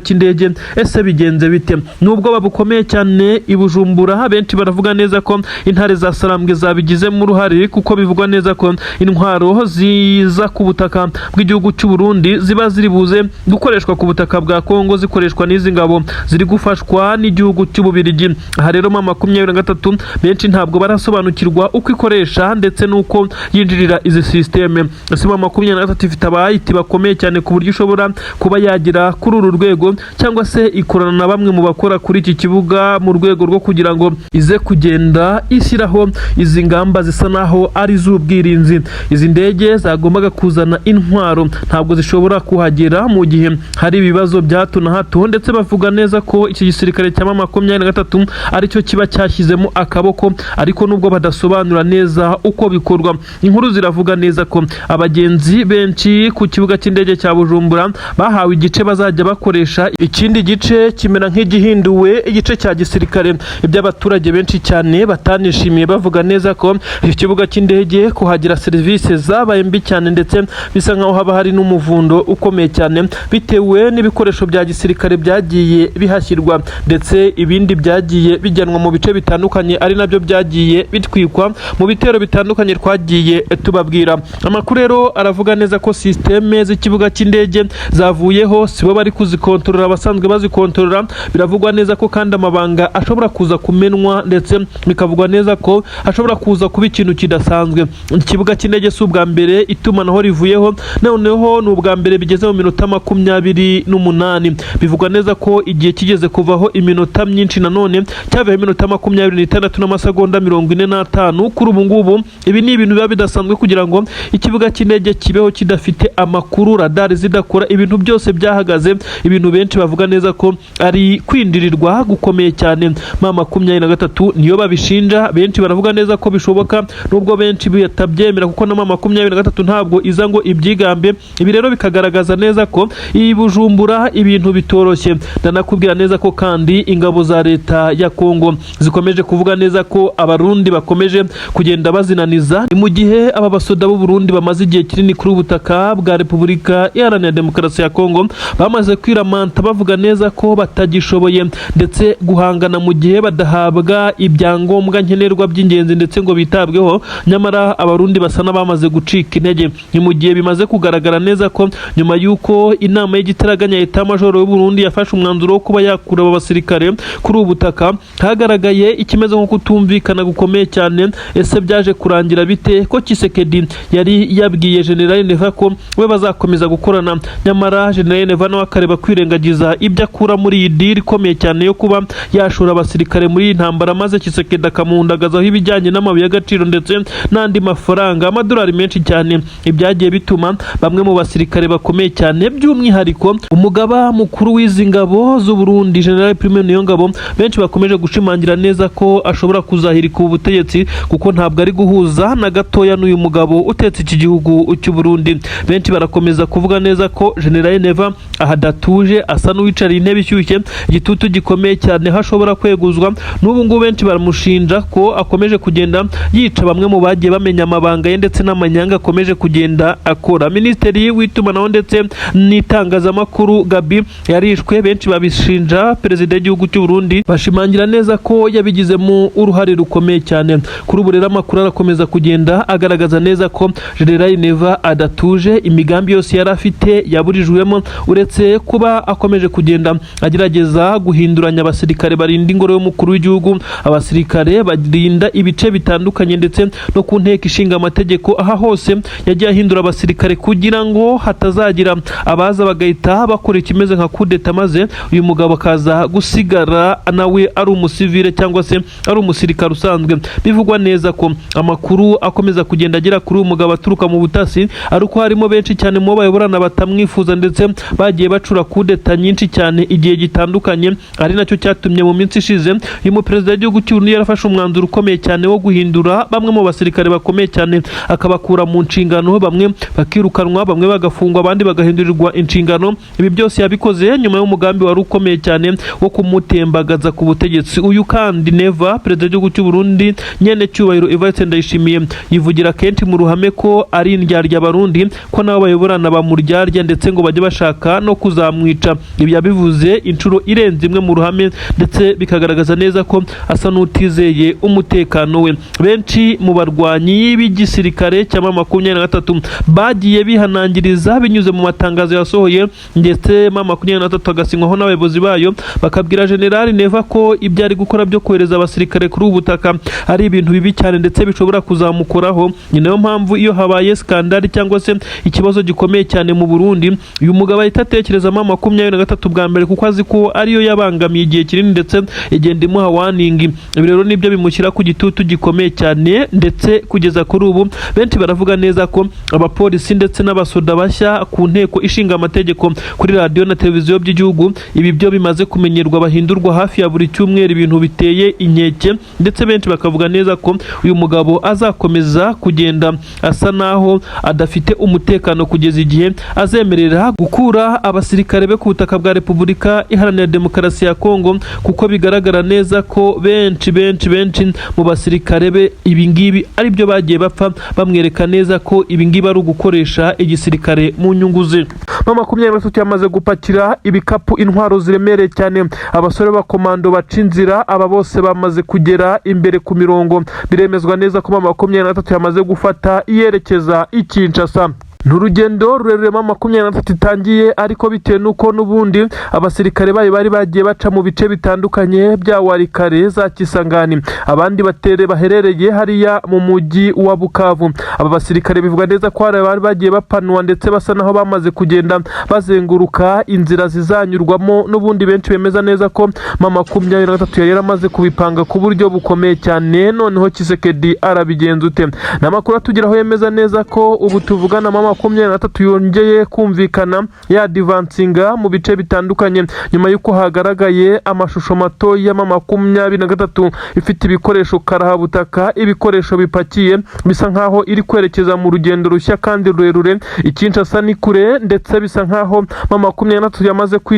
Speaker 1: cy'indege? Ese bigenze bite? Nubwo bukomeye cyane i Bujumbura, benshi baravuga neza ko intare za Sarambwe zabigizemo uruhare, kuko bivugwa neza ko intwaro ziza ku butaka bw'igihugu cy'u Burundi ziba ziri buze gukoreshwa ku butaka bwa Kongo, zikoreshwa n'izi ngabo ziri gufashwa n'igihugu cy'Ububirigi. Aha rero M23 benshi ntabwo barasobanukirwa uko ikoresha ndetse n'uko yinjirira izi système. Ese M23 ifite aba IT bakomeye cyane ku buryo ishobora kuba yagera kuri uru rwego, cyangwa se ikorana na bamwe mu bakora kuri iki kibuga mu rwego rwo kugira ngo ize kugenda ishyiraho izi ngamba zisa naho ari iz'ubwirinzi? Izi ndege zagombaga kuzana intwaro ntabwo zishobora kuhagera mu gihe hari ibibazo bya hato na hato, ndetse bavuga neza ko iki gisirikare cya M23 aricyo kiba cyashyizemo akaboko, ariko nubwo badasobanura neza uko bikorwa. Inkuru ziravuga neza ko abagenzi benshi ku kibuga cy'indege cya Bujumbura bahawe igice bazajya bakoresha, ikindi gice kimera nk'igihinduwe igice cya gisirikare, ibyo abaturage benshi cyane batanishimiye, bavuga neza ko iki kibuga cy'indege kuhagira serivisi zabaye mbi cyane, ndetse bisa nkaho haba hari n'umuvundo ukomeye cyane bitewe n'ibikoresho bya gisirikare byagiye bihashyirwa, ndetse ibindi byagiye bijyanwa mu bice bitandukanye, ari nabyo byagiye bitwikwa mu bitero bitandukanye twagiye tubabwira. Amakuru rero aravuga neza ko système z'ikibuga cy'indege zavuyeho, sibo bari kuzikontorora abasanzwe bazikontorora. Biravugwa neza ko kandi amabanga ashobora kuza kumenwa, ndetse bikavugwa neza ko hashobora kuza kuba ikintu kidasanzwe. Ikibuga cy'indege si ubwa mbere itumanaho rivuyeho, noneho ni ubwa mbere bigeze mu minota 28. Bivugwa neza ko igihe kigeze kuvaho iminota myinshi, nanone cyavuyeho iminota 26 n'amasegonda 45. Kuri ubu ngubu ibi ni ibintu biba bidasanzwe kugira ngo ikibuga cy'indege kibeho kidafite amakuru, radari zidakora, ibintu byose byahagaze, ibintu benshi bavuga neza ko ari kwinjirirwa gukomeye cyane. M23 niyo babishinja, benshi baravuga neza ko bishoboka, nubwo benshi batabyemera, kuko na M23 ntabwo iza ngo ibyigambe. Ibi rero bikagaragaza neza ko iyi Bujumbura ibintu bitoroshye. Ndanakubwira neza ko kandi ingabo za leta ya Kongo zikomeje kuvuga neza ko Abarundi bakomeje kugenda bazinaniza. Ni mu gihe aba basoda b'u Burundi bamaze igihe kinini kuri ubu butaka bwa Repubulika Iharanira Demokarasi ya Kongo bamaze kwiramanta, bavuga neza ko batagishoboye.
Speaker 2: batagishoboye ndetse guhangana mu gihe badahabwa ibyangombwa nkenerwa by'ingenzi ndetse ngo bitabweho. Nyamara Abarundi basa n'abamaze gucika intege. Ni mu gihe bimaze kugaragara neza ko nyuma y'uko inama y'igitaraganya État-major y'u Burundi yafashe umwanzuro wo kuba yakura aba basirikare kuri ubu butaka, hagaragaye ikimeze nko kutumvikana gukomeye cyane. Ese byaje kurangira bite ko Tshisekedi yari yabwiye General Neva ko we bazakomeza gukorana, nyamara General Neva nawe akareba kwirengagiza ibyo akura muri iyi deal ikomeye cyane yo kuba yashora abasirikare muri iyi ntambara, maze Tshisekedi akamuhundagazaho ibijyanye n'amabuye y'agaciro ndetse n'andi mafaranga, amadolari menshi cyane? Ibyagiye bituma bamwe mu basirikare bakomeye cyane, by'umwihariko umugaba mukuru w'izi ngabo z'u Burundi, General Prime Niyongabo, benshi bakomeje gushimangira neza ko ashobora kuzahirika ubu butegetsi, kuko ntabwo ari guhuza na gatoya n'uyu mugabo utetse iki gihugu cy'u Burundi. Benshi barakomeza kuvuga neza ko General Neva aha adatuje, asa n'uwicariye intebe ishyushye, igitutu gikomeye cyane, aho ashobora kweguzwa. N'ubu ngubu benshi baramushinja ko akomeje kugenda yica bamwe mu bagiye bamenya amabanga ye ndetse n'amanyanga akomeje kugenda akora. Minisitiri w'itumanaho ndetse n'itangazamakuru Gabi yarishwe, benshi babishinja perezida w'igihugu cy'u Burundi, bashimangira neza ko yabigizemo uruhare rukomeye cyane. Kuri ubu rero amakuru arakomeza kugenda agaragaza neza ko General Neva adatuje, imigambi yose yari afite yaburijwemo, uretse kuba akomeje kugenda agerageza guhinduranya abasirikare barinda ingoro y'umukuru w'igihugu, abasirikare barinda ibice bitandukanye ndetse no ku nteko ishinga amategeko. Aha hose yagiye ahindura abasirikare kugira ngo hatazagira abaza bagahita bakora ikimeze nka kudeta, maze uyu mugabo akaza gusigara nawe ari umusivile cyangwa se ari umusirikare usanzwe. Bivugwa neza ko amakuru akomeza kugenda agera kuri uyu mugabo aturuka mu butasi ari uko harimo benshi cyane mu bo bayoborana batamwifuza, ndetse bagiye bacura kudeta nyinshi cyane igihe gitandukanye, ari nacyo cyatumye mu minsi ishize uyu muperezida w'igihugu cy'u Burundi yarafashe umwanzuro ukomeye cyane wo guhindura bamwe mu basirikare bakomeye cyane, akabakura mu nshingano, bamwe bakirukanwa, bamwe bagafungwa, abandi bagahindurirwa inshingano. Ibi byose yabikoze nyuma y'umugambi wari ukomeye cyane wo kumutembagaza ku butegetsi. Uyu kandi Neva, perezida w'igihugu cy'u Burundi nyene cyubahiro Evariste Ndayishimiye, yivugira kenshi mu ruhame ko ari indyarya Abarundi, ko nabo bayoborana bamuryarya, ndetse ngo bajye bashaka no kuzamwica. Ibi yabivuze inshuro irenze imwe mu ruhame, ndetse bikagaragaza neza ko asa n'utizeye umutekano we. Benshi mu barwanyi b'igisirikare cya M23 bagiye bihanangiriza binyuze mu matangazo yasohoye, ndetse M23 agasinywaho n'abayobozi bayo, bakabwira General Neva ko ibyo ari gukora byo kohereza abasirikare kuri ubu butaka ari ibintu bibi cyane, ndetse bishobora kuzamukoraho. Ni nayo mpamvu iyo habaye scandale cyangwa se ikibazo gikomeye cyane mu Burundi, uyu mugabo ahita atekereza M23 bwa mbere, kuko azi ko ariyo yabangamiye igihe kinini ndetse igenda imuha warning. Ibi rero nibyo bimushyira ku gitutu gikomeye cyane, ndetse kugeza kuri ubu benshi baravuga neza ko abapolisi ndetse n'abasoda bashya ku nteko ishinga amategeko, kuri radiyo na televiziyo by'igihugu, ibi byo bimaze kumenyerwa, bahindurwa hafi ya buri cyumweru, ibintu biteye inkeke, ndetse benshi bakavuga neza ko uyu mugabo azakomeza kugenda asa naho adafite umutekano kugeza igihe azemerera gukura abasirikare be ku butaka bwa Repubulika Iharanira Demokarasi ya Kongo, kuko bigaragara neza ko benshi benshi benshi mu basirikare be ibi ngibi ari byo bagiye bapfa, bamwereka neza ko ibi ngibi ari ugukoresha igisirikare mu nyungu ze. M23 yamaze gupakira ibikapu intwaro ziremereye cyane, abasore b'abakomando baca inzira, aba bose bamaze kugera imbere ku mirongo. Biremezwa neza ko M23 yamaze gufata iyerekeza i Kinshasa. Ni urugendo rurerure M23 itangiye, ariko bitewe n'uko n'ubundi abasirikare bayo bari bagiye baca mu bice bitandukanye bya Walikale, za Kisangani, abandi batere baherereye hariya mu mujyi wa Bukavu. Aba basirikare bivuga neza ko hari abari bagiye bapanuwa, ndetse basa naho bamaze kugenda bazenguruka inzira zizanyurwamo. N'ubundi benshi bemeza neza ko M23 yari yaramaze kubipanga ku buryo bukomeye cyane. Noneho Tshisekedi arabigenza ute? Ni amakuru atugeraho yemeza neza ko ubu tuvugana M23 yongeye kumvikana yadvancinga mu bice bitandukanye, nyuma y'uko hagaragaye amashusho mato ya M23 ifite ibikoresho karahabutaka, ibikoresho bipakiye, bisa nkaho iri kwerekeza mu rugendo rushya kandi rurerure. I Kinshasa ni kure, ndetse bisa nkaho M23 yamaze kwi